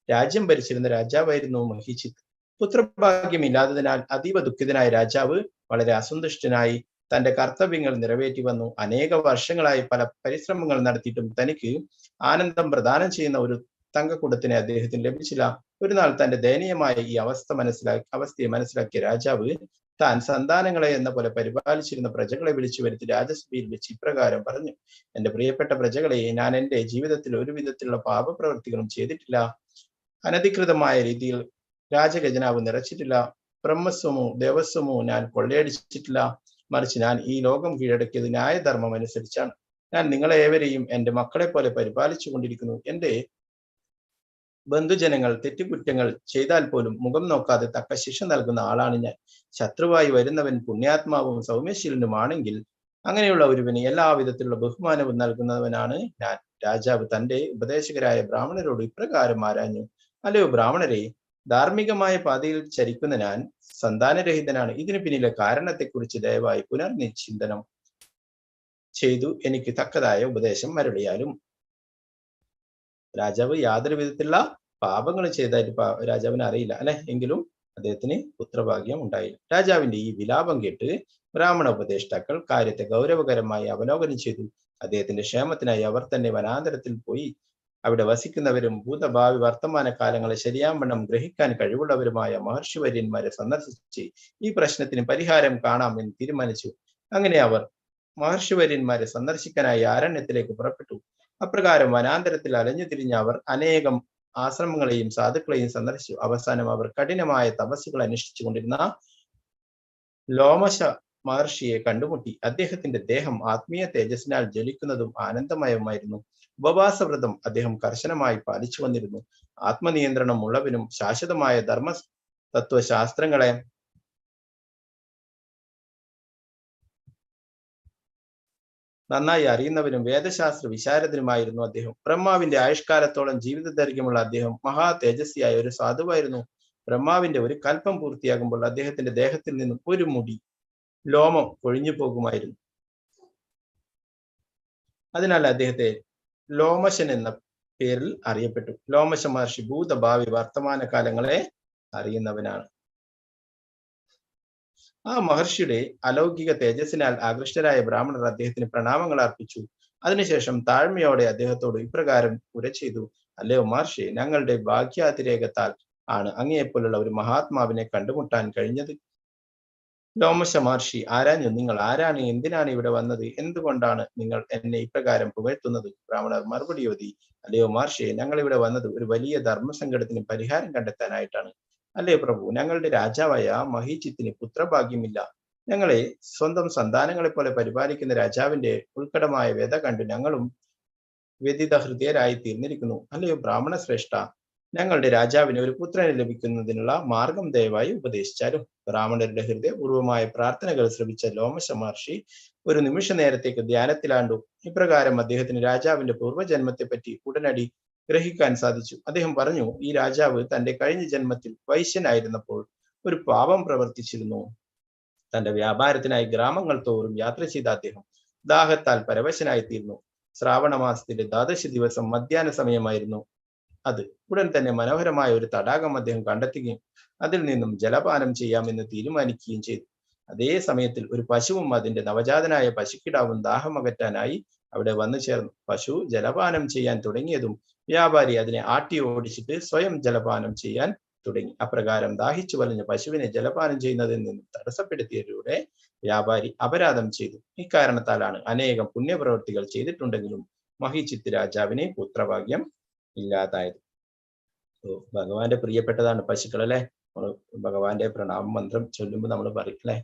രാജ്യം ഭരിച്ചിരുന്ന രാജാവായിരുന്നു മഹിജിത്ത്. പുത്രഭാഗ്യമില്ലാത്തതിനാൽ അതീവ ദുഃഖിതനായ രാജാവ് വളരെ അസന്തുഷ്ടനായി തന്റെ കർത്തവ്യങ്ങൾ നിറവേറ്റി വന്നു. അനേക വർഷങ്ങളായി പല പരിശ്രമങ്ങൾ നടത്തിയിട്ടും തനിക്ക് ആനന്ദം പ്രദാനം ചെയ്യുന്ന ഒരു തങ്കക്കുടത്തിനെ അദ്ദേഹത്തിന് ലഭിച്ചില്ല. ഒരു നാൾ തന്റെ ദയനീയമായ ഈ അവസ്ഥയെ മനസ്സിലാക്കിയ രാജാവ് താൻ സന്താനങ്ങളെ എന്ന പോലെ പരിപാലിച്ചിരുന്ന പ്രജകളെ വിളിച്ചു വരുത്തി രാജസഭയിൽ വെച്ച് ഇപ്രകാരം പറഞ്ഞു: എന്റെ പ്രിയപ്പെട്ട പ്രജകളെ, ഞാൻ എൻ്റെ ജീവിതത്തിൽ ഒരു വിധത്തിലുള്ള പാപപ്രവൃത്തികളും ചെയ്തിട്ടില്ല. അനധികൃതമായ രീതിയിൽ രാജഖജനാവ് നിറച്ചിട്ടില്ല. ബ്രഹ്മസ്വമോ ദേവസ്വമോ ഞാൻ കൊള്ളയടിച്ചിട്ടില്ല. മറിച്ച് ഞാൻ ഈ ലോകം കീഴടക്കിയത് ന്യായധർമ്മം അനുസരിച്ചാണ്. ഞാൻ നിങ്ങളെ ഏവരെയും എൻ്റെ മക്കളെ പോലെ പരിപാലിച്ചു കൊണ്ടിരിക്കുന്നു. എൻ്റെ ബന്ധുജനങ്ങൾ തെറ്റുകുറ്റങ്ങൾ ചെയ്താൽ പോലും മുഖം നോക്കാതെ തക്ക ശിക്ഷ നൽകുന്ന ആളാണ് ഞാൻ. ശത്രുവായി വരുന്നവൻ പുണ്യാത്മാവും സൗമ്യശീലനുമാണെങ്കിൽ അങ്ങനെയുള്ള ഒരുവന് എല്ലാവിധത്തിലുള്ള ബഹുമാനവും നൽകുന്നവനാണ് ഞാൻ. രാജാവ് തന്റെ ഉപദേശകരായ ബ്രാഹ്മണരോട് ഇപ്രകാരം ആരാഞ്ഞു: അല്ലയോ ബ്രാഹ്മണരെ, ധാർമ്മികമായ പാതയിൽ ചരിക്കുന്ന ഞാൻ സന്താനരഹിതനാണ്. ഇതിനു പിന്നിലെ കാരണത്തെക്കുറിച്ച് ദയവായി പുനർനിശ്ചിന്തനം ചെയ്തു എനിക്ക് തക്കതായ ഉപദേശം അരുളിയാലും. രാജാവ് യാതൊരു വിധത്തിലുള്ള പാപങ്ങൾ ചെയ്തായിട്ട് രാജാവിന് അറിയില്ല അല്ലെ, എങ്കിലും അദ്ദേഹത്തിന് പുത്രഭാഗ്യം ഉണ്ടായില്ല. രാജാവിന്റെ ഈ വിലാപം കേട്ട് ബ്രാഹ്മണ ഉപദേഷ്ടാക്കൾ കാര്യത്തെ ഗൗരവകരമായി അവലോകനം ചെയ്തു. അദ്ദേഹത്തിന്റെ ക്ഷേമത്തിനായി അവർ തന്നെ വനാന്തരത്തിൽ പോയി അവിടെ വസിക്കുന്നവരും ഭൂതഭാവി വർത്തമാന കാലങ്ങളെ ശരിയാവണ്ണം ഗ്രഹിക്കാൻ കഴിവുള്ളവരുമായ മഹർഷിവര്യന്മാരെ സന്ദർശിച്ച് ഈ പ്രശ്നത്തിന് പരിഹാരം കാണാം എന്ന് തീരുമാനിച്ചു. അങ്ങനെ അവർ മഹർഷിവര്യന്മാരെ സന്ദർശിക്കാനായി അരണ്യത്തിലേക്ക് പുറപ്പെട്ടു. അപ്രകാരം വനാന്തരത്തിൽ അലഞ്ഞു തിരിഞ്ഞ അവർ അനേകം ആശ്രമങ്ങളെയും സാധുക്കളെയും സന്ദർശിച്ചു. അവസാനം അവർ കഠിനമായ തപസ്സുകൾ അനുഷ്ഠിച്ചു കൊണ്ടിരുന്ന ലോമശ മഹർഷിയെ കണ്ടുമുട്ടി. അദ്ദേഹത്തിന്റെ ദേഹം ആത്മീയ തേജസ്സിനാൽ ജ്വലിക്കുന്നതും ആനന്ദമയവുമായിരുന്നു. ഉപവാസവ്രതം അദ്ദേഹം കർശനമായി പാലിച്ചു വന്നിരുന്നു. ആത്മനിയന്ത്രണം ഉള്ളവനും ശാശ്വതമായ ധർമ്മ തത്വശാസ്ത്രങ്ങളെ നന്നായി അറിയുന്നവനും വേദശാസ്ത്ര വിശാരദനുമായിരുന്നു അദ്ദേഹം. ബ്രഹ്മാവിന്റെ ആയുഷ്കാലത്തോളം ജീവിത ദൈർഘ്യമുള്ള അദ്ദേഹം മഹാ തേജസ്വിയായ ഒരു സാധുവായിരുന്നു. ബ്രഹ്മാവിന്റെ ഒരു കൽപ്പം പൂർത്തിയാകുമ്പോൾ അദ്ദേഹത്തിന്റെ ദേഹത്തിൽ നിന്നും ഒരു മുടി ലോമം കൊഴിഞ്ഞു പോകുമായിരുന്നു. അതിനാൽ അദ്ദേഹത്തെ ലോമശൻ എന്ന പേരിൽ അറിയപ്പെട്ടു. ലോമശ മഹർഷി ഭൂതഭാവി വർത്തമാന കാലങ്ങളെ അറിയുന്നവനാണ്. ആ മഹർഷിയുടെ അലൗകിക തേജസ്സിനാൽ ആകൃഷ്ടരായ ബ്രാഹ്മണർ അദ്ദേഹത്തിന് പ്രണാമങ്ങൾ അർപ്പിച്ചു. അതിനുശേഷം താഴ്മയോടെ അദ്ദേഹത്തോട് ഇപ്രകാരം ഉര ചെയ്തു: അല്ലയോ മഹർഷി, ഞങ്ങളുടെ ഭാഗ്യാതിരേകത്താൽ ആണ് അങ്ങയെപ്പോലുള്ള ഒരു മഹാത്മാവിനെ കണ്ടുമുട്ടാൻ കഴിഞ്ഞത്. ലോമശ മഹർഷി ആരാഞ്ഞു: നിങ്ങൾ ആരാണ്? എന്തിനാണ് ഇവിടെ വന്നത്? എന്തുകൊണ്ടാണ് നിങ്ങൾ എന്നെ ഇപ്രകാരം പുകഴ്ത്തുന്നത്? ബ്രാഹ്മണർ മറുപടി ഓതി: അല്ലയോ മഹർഷി, ഞങ്ങൾ ഇവിടെ വന്നത് ഒരു വലിയ ധർമ്മസങ്കടത്തിന് പരിഹാരം കണ്ടെത്താനായിട്ടാണ്. അല്ലേ പ്രഭു, ഞങ്ങളുടെ രാജാവായ മഹീജിത്തിന് പുത്രഭാഗ്യമില്ല. ഞങ്ങളെ സ്വന്തം സന്താനങ്ങളെ പോലെ പരിപാലിക്കുന്ന രാജാവിന്റെ ഉൾക്കടമായ വ്യഥ കണ്ടു ഞങ്ങളും വ്യതിത ഹൃദയരായി തീർന്നിരിക്കുന്നു. അല്ലയോ ബ്രാഹ്മണ ശ്രേഷ്ഠ, ഞങ്ങളുടെ രാജാവിന് ഒരു പുത്രനെ ലഭിക്കുന്നതിനുള്ള മാർഗം ദയവായി ഉപദേശിച്ചാലും. ബ്രാഹ്മണരുടെ ഹൃദയപൂർവമായ പ്രാർത്ഥനകൾ ശ്രവിച്ച ലോമശ മഹർഷി ഒരു നിമിഷ നേരത്തേക്ക് ധ്യാനത്തിലാണ്ടു. ഇപ്രകാരം അദ്ദേഹത്തിന് രാജാവിന്റെ പൂർവ്വജന്മത്തെ പറ്റി ഉടനടി ഗ്രഹിക്കാൻ സാധിച്ചു. അദ്ദേഹം പറഞ്ഞു: ഈ രാജാവ് തന്റെ കഴിഞ്ഞ ജന്മത്തിൽ വൈശ്യനായിരുന്നപ്പോൾ ഒരു പാപം പ്രവർത്തിച്ചിരുന്നു. തന്റെ വ്യാപാരത്തിനായി ഗ്രാമങ്ങൾ തോറും യാത്ര ചെയ്ത അദ്ദേഹം ദാഹത്താൽ പരവശനായിത്തീർന്നു. ശ്രാവണ മാസത്തിലെ ദ്വാദശി ദിവസം മധ്യാഹ്ന സമയമായിരുന്നു അത്. ഉടൻ തന്നെ മനോഹരമായ ഒരു തടാകം അദ്ദേഹം കണ്ടെത്തുകയും അതിൽ നിന്നും ജലപാനം ചെയ്യാമെന്ന് തീരുമാനിക്കുകയും ചെയ്തു. അതേ സമയത്തിൽ ഒരു പശുവും അതിന്റെ നവജാതനായ പശുക്കിടാവും ദാഹമകറ്റാനായി അവിടെ വന്നു ചേർന്നു. പശു ജലപാനം ചെയ്യാൻ തുടങ്ങിയതും വ്യാപാരി അതിനെ ആട്ടി ഓടിച്ചിട്ട് സ്വയം ജലപാനം ചെയ്യാൻ തുടങ്ങി. അപ്രകാരം ദാഹിച്ചു വലഞ്ഞ പശുവിനെ ജലപാനം ചെയ്യുന്നതിൽ നിന്നും തടസ്സപ്പെടുത്തിയതിലൂടെ വ്യാപാരി അപരാധം ചെയ്തു. ഇക്കാരണത്താലാണ് അനേകം പുണ്യപ്രവൃത്തികൾ ചെയ്തിട്ടുണ്ടെങ്കിലും മഹിജിത്ത് രാജാവിന് പുത്രഭാഗ്യം ഇല്ലാതായത്. ഭഗവാന്റെ പ്രിയപ്പെട്ടതാണ് പശുക്കൾ അല്ലെ. നമ്മള് ഭഗവാന്റെ പ്രണാമ മന്ത്രം ചൊല്ലുമ്പോൾ നമ്മൾ പറയും അല്ലെ,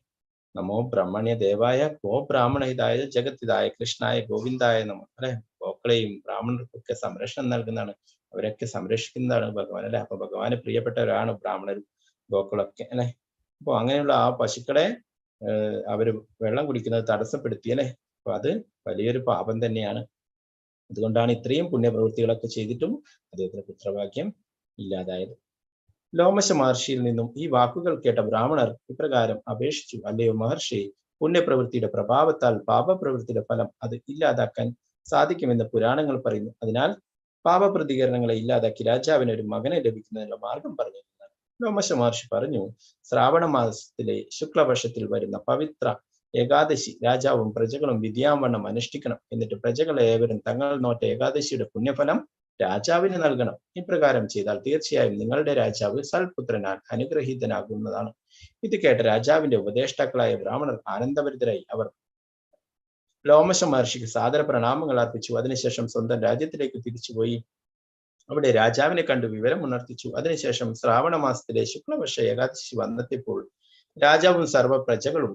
നമോ ബ്രഹ്മണ്യ ദേവായ ഗോ ബ്രാഹ്മണഹിതായ ജഗത്തിതായ കൃഷ്ണായ ഗോവിന്ദായ നമ അല്ലെ. ഗോക്കളെയും ബ്രാഹ്മണർക്കൊക്കെ സംരക്ഷണം നൽകുന്നതാണ്, അവരൊക്കെ സംരക്ഷിക്കുന്നതാണ് ഭഗവാൻ അല്ലെ. അപ്പൊ ഭഗവാന് പ്രിയപ്പെട്ടവരാണ് ബ്രാഹ്മണരും ഗോക്കളൊക്കെ അല്ലെ. അപ്പൊ അങ്ങനെയുള്ള ആ പശുക്കളെ അവര് വെള്ളം കുടിക്കുന്നത് തടസ്സപ്പെടുത്തി അല്ലെ. അപ്പൊ അത് വലിയൊരു പാപം തന്നെയാണ്. അതുകൊണ്ടാണ് ഇത്രയും പുണ്യപ്രവൃത്തികളൊക്കെ ചെയ്തിട്ടും അദ്ദേഹത്തിന് പുത്രഭാഗ്യം ഇല്ലാതായത്. ലോമശ മഹർഷിയിൽ നിന്നും ഈ വാക്കുകൾ കേട്ട ബ്രാഹ്മണർ ഇപ്രകാരം അപേക്ഷിച്ചു: അല്ലയോ മഹർഷി, പുണ്യപ്രവൃത്തിയുടെ പ്രഭാവത്താൽ പാപപ്രവൃത്തിയുടെ ഫലം അത് ഇല്ലാതാക്കാൻ സാധിക്കുമെന്ന് പുരാണങ്ങൾ പറയുന്നു. അതിനാൽ പാപപ്രതികരണങ്ങളെ ഇല്ലാതാക്കി രാജാവിന് ഒരു മകനെ ലഭിക്കുന്നതിനുള്ള മാർഗം പറഞ്ഞു. ലോമശ മഹർഷി പറഞ്ഞു: ശ്രാവണ മാസത്തിലെ ശുക്ലപക്ഷത്തിൽ വരുന്ന പവിത്ര ഏകാദശി രാജാവും പ്രജകളും വിധിയാവണ്ണം അനുഷ്ഠിക്കണം. എന്നിട്ട് പ്രജകളെ ഏവരും തങ്ങൾ നോറ്റ ഏകാദശിയുടെ പുണ്യഫലം രാജാവിന് നൽകണം. ഇപ്രകാരം ചെയ്താൽ തീർച്ചയായും നിങ്ങളുടെ രാജാവ് സൽപുത്രനാൽ അനുഗ്രഹീതനാകുന്നതാണ്. ഇത് കേട്ട രാജാവിന്റെ ഉപദേഷ്ടാക്കളായ ബ്രാഹ്മണർ ആനന്ദഭരിതരായി. അവർ ലോമശ മഹർഷിക്ക് സാദര പ്രണാമങ്ങൾ അർപ്പിച്ചു. അതിനുശേഷം സ്വന്തം രാജ്യത്തിലേക്ക് തിരിച്ചുപോയി. അവിടെ രാജാവിനെ കണ്ടു വിവരം ഉണർത്തിച്ചു. അതിനുശേഷം ശ്രാവണ മാസത്തിലെ ശുക്ലപക്ഷ ഏകാദശി വന്നെത്തിയപ്പോൾ രാജാവും സർവ്വ പ്രജകളും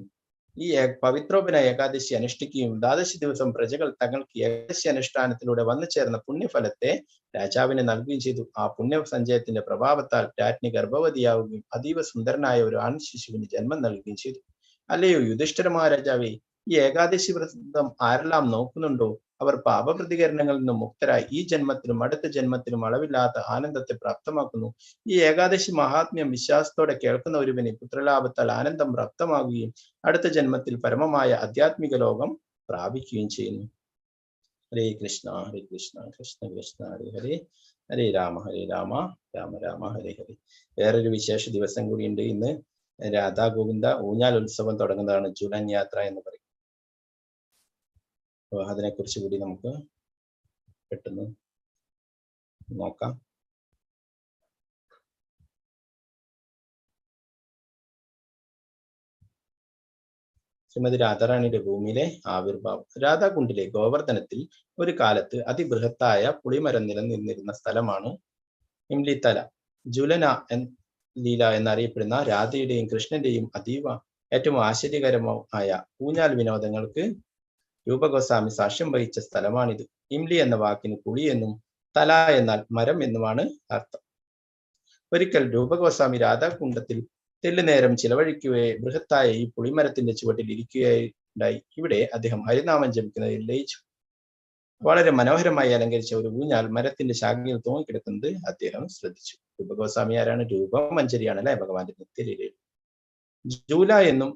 ഈ പവിത്രോപന ഏകാദശി അനുഷ്ഠിക്കുകയും ദ്വാദശി ദിവസം പ്രജകൾ തങ്ങൾക്ക് ഏകാദശി അനുഷ്ഠാനത്തിലൂടെ വന്നു ചേർന്ന പുണ്യഫലത്തെ രാജാവിന് നൽകുകയും ചെയ്തു. ആ പുണ്യ സഞ്ചയത്തിന്റെ പ്രഭാവത്താൽ രാജ്ഞി ഗർഭവതിയാവുകയും അതീവ സുന്ദരനായ ഒരു ആൺ ശിശുവിന് ജന്മം നൽകുകയും ചെയ്തു. അല്ലയോ യുധിഷ്ഠിര മഹാരാജാവേ, ഈ ഏകാദശി വ്രതം ആരെല്ലാം നോക്കുന്നുണ്ടോ അവർ പാപപ്രതികരണങ്ങളിൽ നിന്നും മുക്തരായി ഈ ജന്മത്തിലും അടുത്ത ജന്മത്തിലും അളവില്ലാത്ത ആനന്ദത്തെ പ്രാപ്തമാക്കുന്നു. ഈ ഏകാദശി മഹാത്മ്യം വിശ്വാസത്തോടെ കേൾക്കുന്ന ഒരുവന് പുത്രലാഭത്താൽ ആനന്ദം പ്രാപ്തമാകുകയും അടുത്ത ജന്മത്തിൽ പരമമായ ആധ്യാത്മിക ലോകം പ്രാപിക്കുകയും ചെയ്യുന്നു. ഹരേ കൃഷ്ണ ഹരേ കൃഷ്ണ കൃഷ്ണ കൃഷ്ണ ഹരേ ഹരേ, ഹരേ രാമ ഹരേ രാമ രാമ രാമ ഹരേ ഹരേ. വേറൊരു വിശേഷ ദിവസം കൂടിയുണ്ട്. ഇന്ന് രാധാ ഗോവിന്ദ ഊഞ്ഞാൽ ഉത്സവം തുടങ്ങുന്നതാണ്, ജുലൻ യാത്ര എന്ന് പറയും. അതിനെക്കുറിച്ച് കൂടി നമുക്ക് പെട്ടെന്ന് നോക്കാം. ശ്രീമതി രാധാറാണിയുടെ ഭൂമിയിലെ ആവിർഭാവം. രാധാകുണ്ടിലെ ഗോവർദ്ധനത്തിൽ ഒരു കാലത്ത് അതിബൃഹത്തായ പുളിമരം നിലനിന്നിരുന്ന സ്ഥലമാണ് ഇംലിത്തല. ജുലന ലീല എന്നറിയപ്പെടുന്ന രാധയുടെയും കൃഷ്ണന്റെയും അതീവ ഏറ്റവും ആശ്ചര്യകരമായ ഊഞ്ഞാൽ വിനോദങ്ങൾക്ക് രൂപഗോസ്വാമി സാക്ഷ്യം വഹിച്ച സ്ഥലമാണിത്. ഇംലി എന്ന വാക്കിന് കുളി എന്നും തല എന്നാൽ മരം എന്നുമാണ് അർത്ഥം. ഒരിക്കൽ രൂപഗോസ്വാമി രാധാകുണ്ടത്തിൽ തെല്ലുനേരം ചിലവഴിക്കുകയെ ബൃഹത്തായ ഈ പുളിമരത്തിന്റെ ചുവട്ടിൽ ഇരിക്കുകയുണ്ടായി. ഇവിടെ അദ്ദേഹം ഹരിനാമം ജപിക്കുന്നതിൽ ലയിച്ചു. വളരെ മനോഹരമായി അലങ്കരിച്ച ഒരു ഊഞ്ഞാൽ മരത്തിന്റെ ശാഖയിൽ തൂങ്ങിക്കിടക്കുന്നത് അദ്ദേഹം ശ്രദ്ധിച്ചു. രൂപഗോസ്വാമി ആരാണ്? രൂപമഞ്ജരിയാണ് അല്ലെ ഭഗവാന്റെ നിത്യലീലയിൽ. ജൂല എന്നും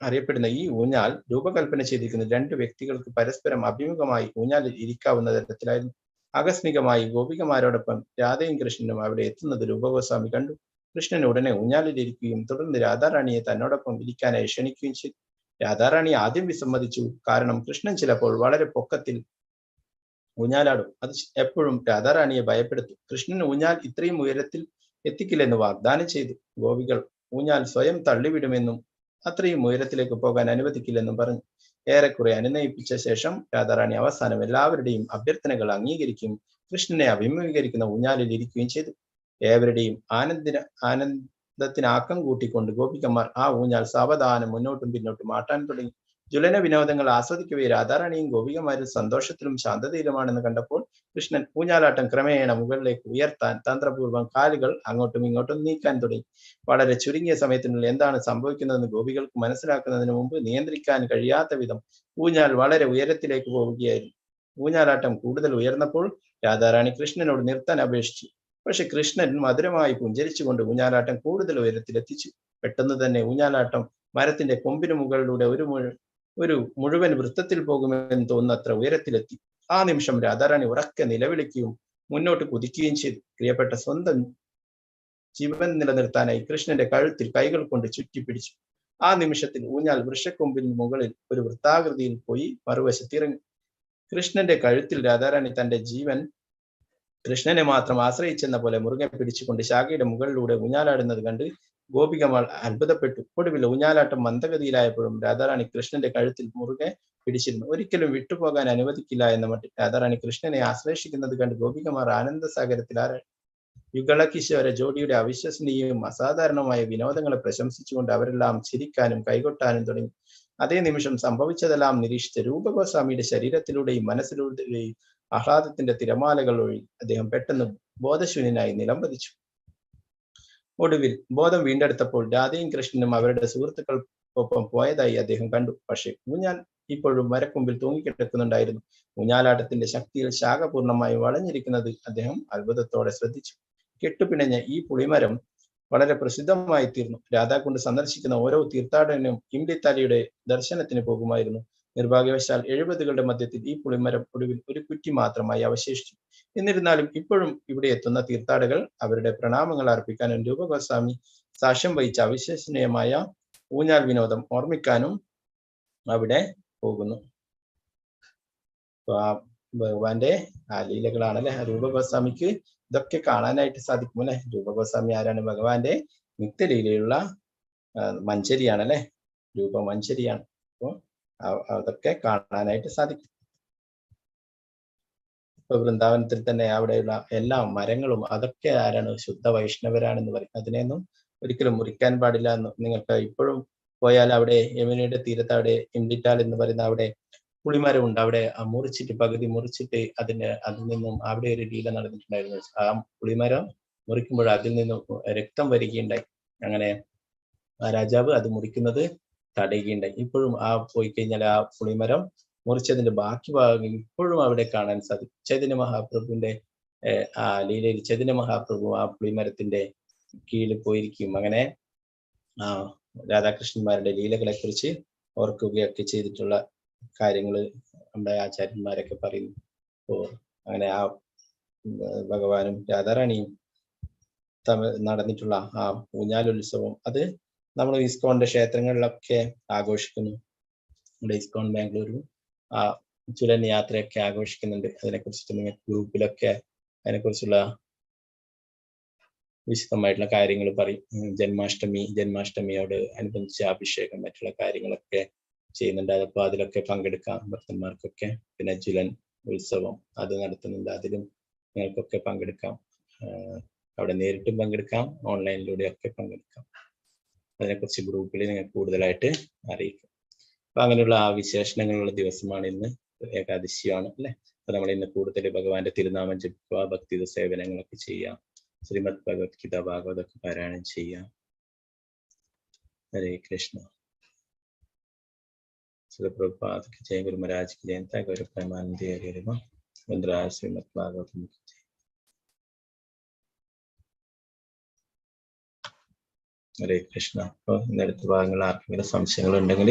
അറിയപ്പെടുന്ന ഈ ഊഞ്ഞാൽ രൂപകൽപ്പന ചെയ്തിരിക്കുന്ന രണ്ട് വ്യക്തികൾക്ക് പരസ്പരം അഭിമുഖമായി ഊഞ്ഞാലിൽ ഇരിക്കാവുന്ന തരത്തിലായിരുന്നു. ആകസ്മികമായി ഗോപികമാരോടൊപ്പം രാധയും കൃഷ്ണനും അവിടെ എത്തുന്നത് രൂപഗോസ്വാമി കണ്ടു. കൃഷ്ണൻ ഉടനെ ഊഞ്ഞാലിൽ ഇരിക്കുകയും തുടർന്ന് രാധാറാണിയെ തന്നോടൊപ്പം ഇരിക്കാനായി ക്ഷണിക്കുകയും ചെയ്തു. രാധാറാണി ആദ്യം വിസമ്മതിച്ചു. കാരണം കൃഷ്ണൻ ചിലപ്പോൾ വളരെ പൊക്കത്തിൽ ഊഞ്ഞാലാടും. അത് എപ്പോഴും രാധാറാണിയെ ഭയപ്പെടുത്തും. കൃഷ്ണൻ ഊഞ്ഞാൽ ഇത്രയും ഉയരത്തിൽ എത്തിക്കില്ലെന്ന് വാഗ്ദാനം ചെയ്തു. ഗോപികൾ ഊഞ്ഞാൽ സ്വയം തള്ളിവിടുമെന്നും അത്രയും ഉയരത്തിലേക്ക് പോകാൻ അനുവദിക്കില്ലെന്നും പറഞ്ഞു. ഏറെക്കുറെ അനുനയിപ്പിച്ച ശേഷം രാധാറാണി അവസാനം എല്ലാവരുടെയും അഭ്യർത്ഥനകൾ അംഗീകരിക്കുകയും കൃഷ്ണനെ അഭിമുഖീകരിക്കുന്ന ഊഞ്ഞാലിൽ ഇരിക്കുകയും ചെയ്തു. ഏവരുടെയും ആനന്ദത്തിനാക്കം കൂട്ടിക്കൊണ്ട് ഗോപികമാർ ആ ഊഞ്ഞാൽ സാവധാനം മുന്നോട്ടും പിന്നോട്ടും ആട്ടാൻ തുടങ്ങി. ജുലന വിനോദങ്ങൾ ആസ്വദിക്കവേ രാധാറാണിയും ഗോപികമാരും സന്തോഷത്തിലും ശാന്തതയിലുമാണെന്ന് കണ്ടപ്പോൾ കൃഷ്ണൻ ഊഞ്ഞാലാട്ടം ക്രമേണ മുകളിലേക്ക് ഉയർത്താൻ തന്ത്രപൂർവ്വം കാലുകൾ അങ്ങോട്ടും ഇങ്ങോട്ടും നീക്കാൻ തുടങ്ങി. വളരെ ചുരുങ്ങിയ സമയത്തിനുള്ളിൽ എന്താണ് സംഭവിക്കുന്നതെന്ന് ഗോപികൾക്ക് മനസ്സിലാക്കുന്നതിന് മുമ്പ് നിയന്ത്രിക്കാൻ കഴിയാത്ത വിധം ഊഞ്ഞാൽ വളരെ ഉയരത്തിലേക്ക് പോവുകയായിരുന്നു. ഊഞ്ഞാലാട്ടം കൂടുതൽ ഉയർന്നപ്പോൾ രാധാറാണി കൃഷ്ണനോട് നിർത്താൻ അപേക്ഷിച്ചു. പക്ഷെ കൃഷ്ണൻ മധുരമായി പുഞ്ചിരിച്ചുകൊണ്ട് ഊഞ്ഞാലാട്ടം കൂടുതൽ ഉയരത്തിലെത്തിച്ചു. പെട്ടെന്ന് തന്നെ ഊഞ്ഞാലാട്ടം മരത്തിന്റെ കൊമ്പിന് മുകളിലൂടെ ഒരു മുഴുവൻ വൃത്തത്തിൽ പോകുമെന്ന് തോന്നുന്നത്ര ഉയരത്തിലെത്തി. ആ നിമിഷം രാധാറാണി ഉറക്കെ നിലവിളിക്കുകയും മുന്നോട്ട് കുതിക്കുകയും ചെയ്തു. പ്രിയപ്പെട്ട സ്വന്തം ജീവൻ നിലനിർത്താനായി കൃഷ്ണന്റെ കഴുത്തിൽ കൈകൾ കൊണ്ട് ചുറ്റിപ്പിടിച്ചു. ആ നിമിഷത്തിൽ ഊഞ്ഞാൽ വൃക്ഷക്കൊമ്പിന് മുകളിൽ ഒരു വൃത്താകൃതിയിൽ പോയി മറുവശത്തിറങ്ങി. കൃഷ്ണന്റെ കഴുത്തിൽ രാധാറാണി തന്റെ ജീവൻ കൃഷ്ണനെ മാത്രം ആശ്രയിച്ചെന്ന പോലെ മുറുകെ പിടിച്ചുകൊണ്ട് ശാഖയുടെ മുകളിലൂടെ ഊഞ്ഞാലാടുന്നത് കണ്ട് ഗോപികമാൾ അത്ഭുതപ്പെട്ടു. ഒടുവിൽ ഊഞ്ഞാലാട്ടം മന്ദഗതിയിലായപ്പോഴും രാധാറാണി കൃഷ്ണന്റെ കഴുത്തിൽ മുറുകെ പിടിച്ചിരുന്നു. ഒരിക്കലും വിട്ടുപോകാൻ അനുവദിക്കില്ല എന്ന മട്ടിൽ രാധാറാണി കൃഷ്ണനെ ആശ്ലേഷിക്കുന്നത് കണ്ട് ഗോപികമാർ ആനന്ദസാഗരത്തിൽ ആരാടി. യുഗളകിശോര ജോഡിയുടെ അവിശ്വസനീയവും അസാധാരണവുമായ വിനോദങ്ങളെ പ്രശംസിച്ചുകൊണ്ട് അവരെല്ലാം ചിരിക്കാനും കൈകൊട്ടാനും തുടങ്ങി. അതേ നിമിഷം സംഭവിച്ചതെല്ലാം നിരീക്ഷിച്ച രൂപഗോസ്വാമിയുടെ ശരീരത്തിലൂടെയും മനസ്സിലൂടെയും ആഹ്ലാദത്തിന്റെ തിരമാലകൾ ഒഴി അദ്ദേഹം പെട്ടെന്ന് ബോധശൂന്യനായി നിലംപതിച്ചു. ഒടുവിൽ ബോധം വീണ്ടെടുത്തപ്പോൾ രാധയും കൃഷ്ണനും അവരുടെ സുഹൃത്തുക്കൾക്കൊപ്പം പോയതായി അദ്ദേഹം കണ്ടു. പക്ഷെ ഊഞ്ഞാൽ ഇപ്പോഴും മരക്കൊമ്പിൽ തൂങ്ങിക്കിടക്കുന്നുണ്ടായിരുന്നു. ഊഞ്ഞാലാട്ടത്തിന്റെ ശക്തിയിൽ ശാഖ പൂർണ്ണമായി വളഞ്ഞിരിക്കുന്നത് അദ്ദേഹം അത്ഭുതത്തോടെ ശ്രദ്ധിച്ചു. കെട്ടുപിണഞ്ഞ ഈ പുളിമരം വളരെ പ്രസിദ്ധമായി തീർന്നു. രാധാകുണ്ട് സന്ദർശിക്കുന്ന ഓരോ തീർത്ഥാടകനും ഇംലിത്താലിയുടെ ദർശനത്തിന് പോകുമായിരുന്നു. നിർഭാഗ്യവശാൽ 70കളുടെ മധ്യത്തിൽ ഈ പുളിമരം ഒടുവിൽ ഒരു കുറ്റി മാത്രമായി അവശേഷിച്ചു. എന്നിരുന്നാലും ഇപ്പോഴും ഇവിടെ എത്തുന്ന തീർത്ഥാടകർ അവരുടെ പ്രണാമങ്ങൾ അർപ്പിക്കാനും രൂപഗോസ്വാമി സാക്ഷ്യം വഹിച്ച അവിശ്വസനീയമായ ഊഞ്ഞാൽ വിനോദം ഓർമ്മിക്കാനും അവിടെ പോകുന്നു. അപ്പൊ ആ ഭഗവാന്റെ ആ ലീലകളാണ് അല്ലെ രൂപഗോസ്വാമിക്ക് ഇതൊക്കെ കാണാനായിട്ട് സാധിക്കും അല്ലെ. രൂപഗോസ്വാമി ആരാണ്? ഭഗവാന്റെ നിത്യലീലയുള്ള മഞ്ചരിയാണ് അല്ലെ, രൂപമഞ്ചരിയാണ്. അപ്പോ അതൊക്കെ കാണാനായിട്ട് സാധിക്കും. ഇപ്പൊ വൃന്ദാവനത്തിൽ തന്നെ അവിടെയുള്ള എല്ലാ മരങ്ങളും അതൊക്കെ ആരാണ്? ശുദ്ധ വൈഷ്ണവരാണെന്ന് പറയും. അതിനെയൊന്നും ഒരിക്കലും മുറിക്കാൻ പാടില്ല എന്ന്. നിങ്ങൾക്ക് ഇപ്പോഴും പോയാൽ അവിടെ യമുനയുടെ തീരത്ത് അവിടെ ഇംലിറ്റാൽ എന്ന് പറയുന്ന അവിടെ പുളിമരമുണ്ട്. അവിടെ മുറിച്ചിട്ട് പകുതി മുറിച്ചിട്ട് അതിൽ നിന്നും അവിടെ ഒരു ലീല നടന്നിട്ടുണ്ടായിരുന്നു. ആ പുളിമരം മുറിക്കുമ്പോൾ അതിൽ നിന്നും രക്തം വരികയുണ്ടായി. അങ്ങനെ ആ രാജാവ് അത് മുറിക്കുന്നത് തടയുകയുണ്ടായി. ഇപ്പോഴും ആ പോയി കഴിഞ്ഞാൽ ആ പുളിമരം മുറിച്ചതിന്റെ ബാക്കി ഭാഗം ഇപ്പോഴും അവിടെ കാണാൻ സാധിക്കും. ചൈതന്യ മഹാപ്രഭുവിന്റെ ആ ലീലയിൽ ചൈതന്യ മഹാപ്രഭു ആ പുളിമരത്തിന്റെ കീഴിൽ പോയിരിക്കും. അങ്ങനെ ആ രാധാകൃഷ്ണന്മാരുടെ ലീലകളെ കുറിച്ച് ഓർക്കുകയൊക്കെ ചെയ്തിട്ടുള്ള കാര്യങ്ങൾ നമ്മുടെ ആചാര്യന്മാരൊക്കെ പറയുന്നു. അപ്പോ അങ്ങനെ ആ ഭഗവാനും രാധാറാണിയും നടന്നിട്ടുള്ള ആ ഊഞ്ഞാലുത്സവം അത് നമ്മൾ ഇസ്കോണിന്റെ ക്ഷേത്രങ്ങളിലൊക്കെ ആഘോഷിക്കുന്നു. നമ്മുടെ ഇസ്കോൺ ബാംഗ്ലൂരും ആ ചുലൻ യാത്രയൊക്കെ ആഘോഷിക്കുന്നുണ്ട്. അതിനെക്കുറിച്ചിട്ട് നിങ്ങൾ ഗ്രൂപ്പിലൊക്കെ അതിനെക്കുറിച്ചുള്ള വിശദമായിട്ടുള്ള കാര്യങ്ങൾ പറയും. ജന്മാഷ്ടമിയോട് അനുബന്ധിച്ച് അഭിഷേകം മറ്റുള്ള കാര്യങ്ങളൊക്കെ ചെയ്യുന്നുണ്ട്. അതപ്പോ അതിലൊക്കെ പങ്കെടുക്കാം ഭക്തന്മാർക്കൊക്കെ. പിന്നെ ജുലൻ ഉത്സവം അത് നടത്തുന്നുണ്ട്, അതിലും നിങ്ങൾക്കൊക്കെ പങ്കെടുക്കാം. അവിടെ നേരിട്ടും പങ്കെടുക്കാം, ഓൺലൈനിലൂടെയൊക്കെ പങ്കെടുക്കാം. അതിനെക്കുറിച്ച് ഗ്രൂപ്പിൽ നിങ്ങൾക്ക് കൂടുതലായിട്ട് അറിയിക്കും. അപ്പൊ അങ്ങനെയുള്ള ആ വിശേഷണങ്ങളുള്ള ദിവസമാണ് ഇന്ന്, ഏകാദശിയാണ് അല്ലെ. അപ്പൊ നമ്മൾ ഇന്ന് കൂടുതൽ ഭഗവാന്റെ തിരുനാമം ജപിക്കുക, ഭക്തി സേവനങ്ങളൊക്കെ ചെയ്യാം, ശ്രീമദ് ഭഗവത്ഗീത ഭാഗവതൊക്കെ പാരായണം ചെയ്യാം. ഹരേ കൃഷ്ണ. ശ്രീ പ്രഭുപാദ് കി ജയ, ഗുരു മഹാരാജ് കി ജയ, ഗൗര പ്രേമാനന്ദ ഹരി ഹരി ബോൾ. ശ്രീമദ് ഭാഗവതം കി ജയ. ഹരേ കൃഷ്ണ. അപ്പൊ ഇന്നടുത്ത ഭാഗങ്ങൾ ആർക്കെങ്കിലും സംശയങ്ങൾ ഉണ്ടെങ്കിൽ